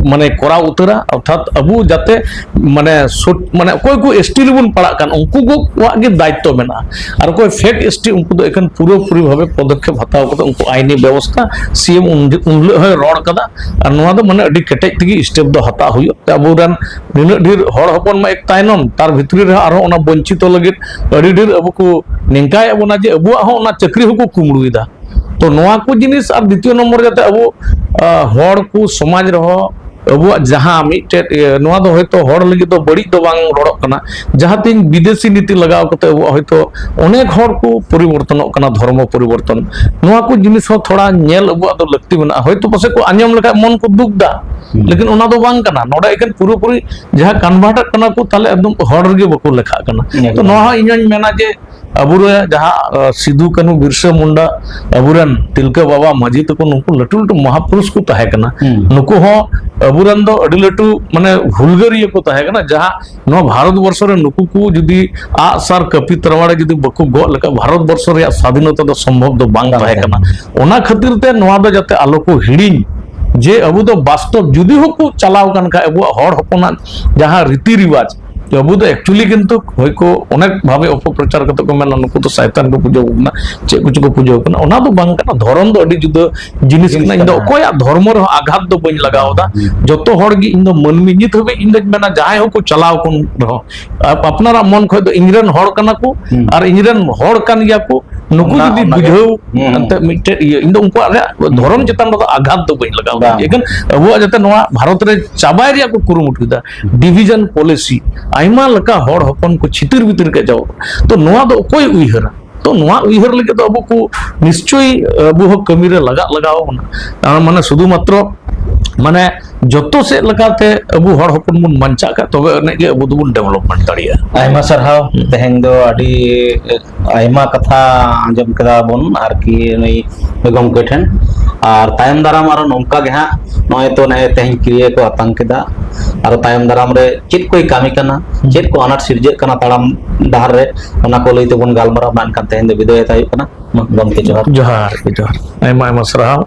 ᱢᱟᱱᱮ ᱠᱚᱨᱟᱣ ᱩᱛᱟᱹᱨᱟ, ᱚᱨᱛᱷᱟᱛ ᱟᱵᱚ ᱡᱟᱛᱮ ᱢᱟᱱᱮ ᱥᱚᱴ-, ᱢᱟᱱᱮ ᱚᱠᱚᱭ ᱠᱚ ᱮᱥᱴᱤ ᱨᱮᱵᱚᱱ ᱯᱟᱲᱟᱜ ᱠᱟᱱ ᱩᱱᱠᱩ ᱠᱚᱣᱟᱜ ᱜᱮ ᱫᱟᱭᱤᱛᱛᱚ ᱢᱮᱱᱟᱜᱼᱟ᱾ ᱟᱨ ᱚᱠᱚᱭ ᱯᱷᱮᱠ ᱮᱥᱴᱤ, ᱩᱱᱠᱩ ᱫᱚ ᱮᱠᱷᱮᱱ ᱯᱩᱨᱟᱹᱯᱩᱨᱤ ᱵᱷᱟᱵᱮ ᱯᱚᱫᱚᱠᱷᱮᱯ ᱦᱟᱛᱟᱣ ᱠᱟᱛᱮ ᱩᱱᱠᱩ ᱟᱭᱤᱱᱤ ᱵᱮᱵᱚᱥᱛᱷᱟ ᱥᱤ ᱮᱢ ᱩᱱ, ᱩᱱ ᱦᱤᱞᱳᱜ ᱦᱚᱸᱭ ᱨᱚᱲ ᱠᱟᱫᱟ᱾ ᱟᱨ ᱱᱚᱣᱟ ᱫᱚ ᱢᱟᱱᱮ ᱟᱹᱰᱤ ᱠᱮᱴᱮᱡ ᱛᱮᱜᱮ ᱥᱴᱮᱯ ᱫᱚ ᱦᱟᱛᱟᱣ ᱦᱩᱭᱩᱜ ᱛᱮ ᱟᱵᱚᱨᱮᱱ ᱱᱤᱱᱟᱹᱜ ᱰᱷᱮᱨ ᱦᱚᱲ ᱦᱚᱯᱚᱱ ᱢᱟ ᱮᱠ ᱛᱟᱭᱱᱚᱢ, ᱛᱟᱨ ᱵᱷᱤᱛᱨᱤ ᱨᱮᱦᱚᱸ ᱟᱨᱦᱚᱸ ᱚᱱᱟ ᱵᱚᱧᱪᱤᱛᱚ ᱞᱟᱹᱜᱤᱫ ᱟᱹᱰᱤ ᱰᱷᱮᱨ ᱟᱵᱚ ᱠᱚ ᱱᱮᱝᱠᱟᱭᱮᱫ ᱵᱚᱱᱟ ᱡᱮ ᱟᱵᱚᱣᱟᱜ ᱦᱚᱸ ᱚᱱᱟ ᱪᱟᱹᱠᱨᱤ ᱦᱚᱸᱠᱚ ᱠᱩᱢᱵᱽᱲᱩᱭᱮᱫᱟ᱾ ᱛᱚ ᱱᱚᱣᱟ ᱠᱚ ᱡᱤᱱᱤᱥ ᱟᱨ ᱫᱤᱛᱤᱭᱚ ᱱᱚᱢᱵᱚᱨ ᱡᱟᱛᱮ ᱟᱵᱚ, ᱟ, ᱦᱚᱲ ᱠᱚ ᱥᱚᱢᱟᱡᱽ ᱨᱮᱦᱚᱸ ᱟᱵᱚᱣᱟᱜ ᱡᱟᱦᱟᱸ ᱢᱤᱫᱴᱮᱡ ᱤᱭᱟᱹ, ᱱᱚᱣᱟ ᱫᱚ ᱦᱚᱭᱛᱚ ᱦᱚᱲ ᱞᱟᱹᱜᱤᱫ ᱫᱚ ᱵᱟᱹᱲᱤᱡ ᱫᱚ ᱵᱟᱝ ᱨᱚᱲᱚᱜ ᱠᱟᱱᱟ, ᱡᱟᱦᱟᱸ ᱛᱤᱧ ᱵᱤᱫᱮᱥᱤ ᱱᱤᱛᱤ ᱞᱟᱜᱟᱣ ᱠᱟᱛᱮ ᱟᱵᱚᱣᱟᱜ ᱦᱚᱭᱛᱚ ᱚᱱᱮᱠ ᱦᱚᱲ ᱠᱚ ᱯᱚᱨᱤᱵᱚᱨᱛᱚᱱᱚᱜ ᱠᱟᱱᱟ, ᱫᱷᱚᱨᱢᱚ ᱯᱚᱨᱤᱵᱚᱨᱛᱚᱱ, ᱱᱚᱣᱟ ᱠᱚ ᱡᱤᱱᱤᱥ ᱦᱚᱸ ᱛᱷᱚᱲᱟ ᱧᱮᱞ ᱟᱵᱚᱣᱟᱜ ᱫᱚ ᱞᱟᱹᱠᱛᱤ ᱢᱮᱱᱟᱜᱼᱟ᱾ ᱦᱚᱭᱛᱚ ᱯᱟᱥᱮᱡ ᱠᱚ ᱟᱸᱡᱚᱢ ᱞᱮᱠᱷᱟᱡ ᱢᱚᱱ ᱠᱚ ᱫᱩᱠ ᱫᱟ, ᱦᱩᱸ᱾ ᱞᱮᱠᱤᱱ ᱚᱱᱟ ᱫᱚ ᱵᱟᱝ ᱠᱟᱱᱟ᱾ ᱱᱚᱰᱮ ᱮᱠᱮᱱ ᱯᱩᱨᱟᱹᱯᱩᱨᱤ ᱡᱟᱦᱟᱸ ᱠᱚᱱᱵᱷᱟᱨᱴᱚᱜ ᱠᱟᱱᱟ ᱠᱚ, ᱛᱟᱦᱞᱮ ᱮᱠᱫᱚᱢ ᱦᱚᱲ ᱨᱮᱜᱮ ᱵᱟᱠᱚ ᱞᱮᱠᱷᱟᱜ ᱠᱟᱱᱟ᱾ ᱮᱠᱫᱚᱢ᱾ ᱛᱚ ᱱᱚᱣᱟ ᱦᱚᱸ ᱤᱧ ᱦᱚᱸᱧ ᱢᱮᱱᱟ ᱡᱮ ᱟᱵᱚᱨᱮ ᱡᱟᱦᱟᱸ, ᱟ, ᱥᱤᱫᱩ, ᱠᱟᱹᱱᱦᱩ, ᱵᱤᱨᱥᱟᱹ ᱢᱩᱱᱰᱟ, ᱟᱵᱚᱨᱮᱱ ᱛᱤᱞᱠᱟᱹ ᱵᱟᱵᱟ, ᱢᱟᱹᱡᱷᱤ ᱛᱟᱠᱚ, ᱱᱩᱠᱩ ᱞᱟᱹᱴᱩ ᱞᱟᱹᱴᱩ ᱢᱚᱦᱟᱯᱩᱨᱩᱥ ᱠᱚ ᱛᱟᱦᱮᱸ ᱠᱟᱱᱟ᱾ ᱦᱩᱸ᱾ ᱱᱩᱠᱩ ᱦᱚᱸ ᱟᱵᱚᱨᱮᱱ ᱫᱚ ᱟᱹᱰᱤ ᱞᱟᱹᱴᱩ, ᱢᱟᱱᱮ, ᱦᱩᱞᱜᱟᱹᱨᱤᱭᱟᱹ ᱠᱚ ᱛᱟᱦᱮᱸ ᱠᱟᱱᱟ, ᱡᱟᱦᱟᱸ ᱱᱚᱣᱟ ᱵᱷᱟᱨᱚᱛ ᱵᱚᱨᱥᱚ ᱨᱮ ᱱᱩᱠᱩ ᱠᱚ ᱡᱩᱫᱤ ᱟᱜ ᱥᱟᱨ ᱠᱟᱹᱯᱤ ᱛᱟᱨᱣᱟᱲᱮ ᱡᱩᱫᱤ ᱵᱟᱠᱚ ᱜᱚᱜ ᱞᱮᱠᱷᱟᱱ, ᱵᱷᱟᱨᱚᱛ ᱵᱚᱨᱥᱚ ᱨᱮᱭᱟᱜ ᱥᱟᱫᱷᱤᱱᱚᱛᱟ ᱫᱚ ᱥᱚᱢᱵᱷᱚᱵ ᱫᱚ ᱵᱟᱝ ᱵᱟᱝ ᱛᱟᱦᱮᱸ ᱛᱟᱦᱮᱸ ᱠᱟᱱᱟ᱾ ᱠᱟᱱᱟ᱾ ᱚᱱᱟ ᱠᱷᱟᱹᱛᱤᱨ ᱛᱮ ᱱᱚᱣᱟ ᱫᱚ ᱡᱟᱛᱮ ᱟᱞᱚ ᱠᱚ ᱦᱤᱲᱤᱧ, ᱡᱮ ᱟᱵᱚ ᱫᱚ ᱵᱟᱥᱛᱚᱵ ᱡᱩᱫᱤ ᱦᱚᱸᱠᱚ ᱪᱟᱞᱟᱣ ᱠᱟᱱ ᱠᱷᱟᱡ, ᱟᱵᱚᱣᱟᱜ ᱦᱚᱲ ᱦᱚᱯᱚᱱᱟᱜ ᱡᱟᱦᱟᱸ ᱨᱤᱛᱤ ᱨᱤᱣᱟᱡᱽ, ᱟᱵᱚ ᱫᱚ actually ᱠᱤᱱᱛᱩ ᱦᱚᱭ ᱠᱚ ᱚᱱᱮᱠ ᱵᱷᱟᱵᱮ ᱚᱯᱚᱯᱨᱚᱪᱟᱨ ᱠᱟᱛᱮ ᱠᱚ ᱢᱮᱱᱟ, ᱱᱩᱠᱩ ᱫᱚ ᱥᱟᱭᱛᱟᱱ ᱠᱚ ᱯᱩᱡᱟᱹ ᱟᱠᱚ ᱠᱟᱱᱟ, ᱪᱮᱫ ᱠᱚᱪᱚ ᱠᱚ ᱯᱩᱡᱟᱹ ᱟᱠᱚ ᱠᱟᱱᱟ᱾ ᱚᱱᱟ ᱫᱚ ᱵᱟᱝ ᱠᱟᱱᱟ᱾ ᱫᱷᱚᱨᱚᱢ ᱫᱚ ᱟᱹᱰᱤ ᱡᱩᱫᱟᱹ ᱡᱤᱱᱤᱥ ᱡᱤᱱᱤᱥ ᱠᱟᱱᱟ᱾ ᱤᱧ ᱫᱚ ᱠᱟᱱᱟ᱾ ᱚᱠᱚᱭᱟᱜ ᱫᱷᱚᱨᱢᱚ ᱨᱮᱦᱚᱸ ᱟᱜᱷᱟᱛ ᱫᱚ ᱵᱟᱹᱧ ᱞᱟᱜᱟᱣ ᱮᱫᱟ᱾ ᱦᱩᱸ᱾ ᱡᱚᱛᱚ ᱦᱚᱲ ᱜᱮ ᱤᱧ ᱫᱚ ᱢᱟᱹᱱᱢᱤ, ᱱᱤᱛ ᱦᱟᱹᱵᱤᱡ ᱤᱧ ᱫᱚᱧ ᱢᱮᱱᱟ, ᱡᱟᱦᱟᱸᱭ ᱦᱚᱸᱠᱚ ᱪᱟᱞᱟᱣ ᱟᱠᱟᱱ ᱨᱮᱦᱚᱸ, ᱟᱯ-, ᱟᱯᱱᱟᱨᱟᱜ ᱢᱚᱱ ᱠᱷᱚᱡ ᱫᱚ ᱤᱧ ᱨᱮᱱ ᱦᱚᱲ ᱠᱟᱱᱟ ᱠᱚ, ᱦᱩᱸ᱾ ᱟᱨ ᱤᱧ ᱨᱮᱱ ᱦᱚᱲ ᱠᱟᱱ ᱜᱮᱭᱟ ᱠᱚ, ᱱᱩᱠᱩ ᱚᱱᱟ, ᱡᱩᱫᱤ ᱚᱱᱟᱜᱮ᱾ ᱵᱩᱡᱷᱟᱹᱣ ᱦᱩᱸ, ᱦᱩᱸ᱾ ᱮᱱᱛᱮ ᱢᱤᱫᱴᱮᱡ ᱤᱭᱟᱹ, ᱤᱧ ᱫᱚ ᱩᱱᱠᱩᱣᱟᱜ ᱨᱮᱭᱟᱜ ᱦᱩᱸ, ᱫᱷᱚᱨᱚᱢ ᱦᱩᱸ᱾ ᱪᱮᱛᱟᱱ ᱨᱮᱫᱚ ᱟᱜᱷᱟᱛ ᱫᱚ ᱵᱟᱹᱧ ᱞᱟᱜᱟᱣ ᱮᱫᱟ᱾ ᱵᱟᱝ᱾ ᱮᱠᱷᱟᱱ ᱟᱵᱚᱣᱟᱜ ᱡᱟᱛᱮ ᱱᱚᱣᱟ ᱵᱷᱟᱨᱚᱛ ᱨᱮ ᱪᱟᱵᱟᱭ ᱨᱮᱭᱟᱜ ᱠᱚ ᱠᱩᱨᱩᱢᱩᱴᱩᱭᱮᱫᱟ, ᱰᱤᱵᱷᱤᱡᱚᱱ ᱯᱚᱞᱤᱥᱤ, ᱟᱭᱢᱟ ᱞᱮᱠᱟ ᱦᱚᱲ ᱦᱚᱯᱚᱱ ᱠᱚ ᱪᱷᱤᱛᱤᱨ ᱵᱤᱛᱤᱨ ᱠᱟᱡᱟᱣ᱾ ᱛᱚ ᱱᱚᱣᱟ ᱫᱚ ᱚᱠᱚᱭ ᱩᱭᱦᱟᱹᱨᱟ? ᱛᱚ ᱱᱚᱣᱟ ᱩᱭᱦᱟᱹᱨ ᱞᱟᱹᱜᱤᱫ ᱫᱚ ᱟᱵᱚ ᱠᱚ ᱱᱤᱥᱪᱚᱭ ᱟᱵᱚ ᱦᱚᱸ ᱠᱟᱹᱢᱤ ᱨᱮ ᱞᱟᱜᱟᱜ ᱞᱟᱜᱟᱣ ᱵᱚᱱᱟ᱾ ᱟᱨ ᱢᱟᱱᱮ ᱥᱩᱫᱷᱩ ᱢᱟᱛᱨᱚ ᱢᱟᱱᱮ ᱡᱚᱛᱚ ᱥᱮᱫ ᱞᱮᱠᱟᱛᱮ ᱟᱵᱚ ᱦᱚᱲ ᱦᱚᱯᱚᱱ ᱵᱚᱱ ᱵᱟᱧᱪᱟᱜ ᱠᱷᱟᱡ, ᱛᱚᱵᱮ ᱟᱹᱱᱤᱡ ᱜᱮ ᱟᱵᱚ ᱫᱚᱵᱚᱱ ᱰᱮᱵᱷᱞᱚᱯᱢᱮᱱᱴ ᱫᱟᱲᱮᱭᱟᱜᱼᱟ᱾ ᱟᱭᱢᱟ ᱥᱟᱨᱦᱟᱣ᱾ ᱦᱩᱸ᱾ ᱛᱮᱦᱮᱧ ᱫᱚ ᱟᱹᱰᱤ ᱟᱭᱢᱟ ᱠᱟᱛᱷᱟ ᱟᱸᱡᱚᱢ ᱠᱮᱫᱟ ᱵᱚᱱ, ᱟᱨᱠᱤ ᱱᱩᱭ ᱜᱚᱢᱠᱮ ᱴᱷᱮᱱ᱾ ᱟᱨ ᱛᱟᱭᱚᱢ ᱫᱟᱨᱟᱢ ᱟᱨᱚ ᱱᱚᱝᱠᱟ ᱜᱮ ᱦᱟᱸᱜ, ᱱᱚᱜᱼᱚᱭ ᱛᱚ ᱱᱮᱜᱼᱮ ᱛᱮᱦᱮᱧ ᱠᱤᱨᱭᱟᱹ ᱠᱚ ᱟᱛᱟᱝ ᱠᱮᱫᱟ, ᱟᱨᱚ ᱛᱟᱭᱚᱢ ᱫᱟᱨᱟᱢ ᱨᱮ ᱪᱮᱫ ᱠᱚᱭ ᱠᱟᱹᱢᱤ ᱠᱟᱱᱟ, ᱦᱩᱸ᱾ ᱪᱮᱫ ᱠᱚ ᱟᱱᱟᱴ ᱥᱤᱨᱡᱟᱹᱜ ᱠᱟᱱᱟ ᱛᱟᱲᱟᱢ ᱰᱟᱦᱟᱨ ᱨᱮ, ᱚᱱᱟ ᱠᱚ ᱞᱟᱹᱭ ᱛᱮᱵᱚᱱ ᱜᱟᱞᱢᱟᱨᱟᱣ ᱢᱟ᱾ ᱮᱱᱠᱷᱟᱱ ᱛᱮᱦᱮᱧ ᱫᱚ ᱵᱤᱫᱟᱹᱭ ᱦᱟᱛᱟᱣ ᱦᱩᱭᱩᱜ ᱠᱟᱱᱟ᱾ ᱢᱟ, ᱜᱚᱢᱠᱮ ᱡᱚᱦᱟᱨ᱾ ᱡᱚᱦᱟᱨ ᱜᱮ, ᱡᱚᱦᱟᱨ᱾ ᱟᱭᱢᱟ, ᱟᱭᱢᱟ ᱥᱟᱨᱦᱟᱣ᱾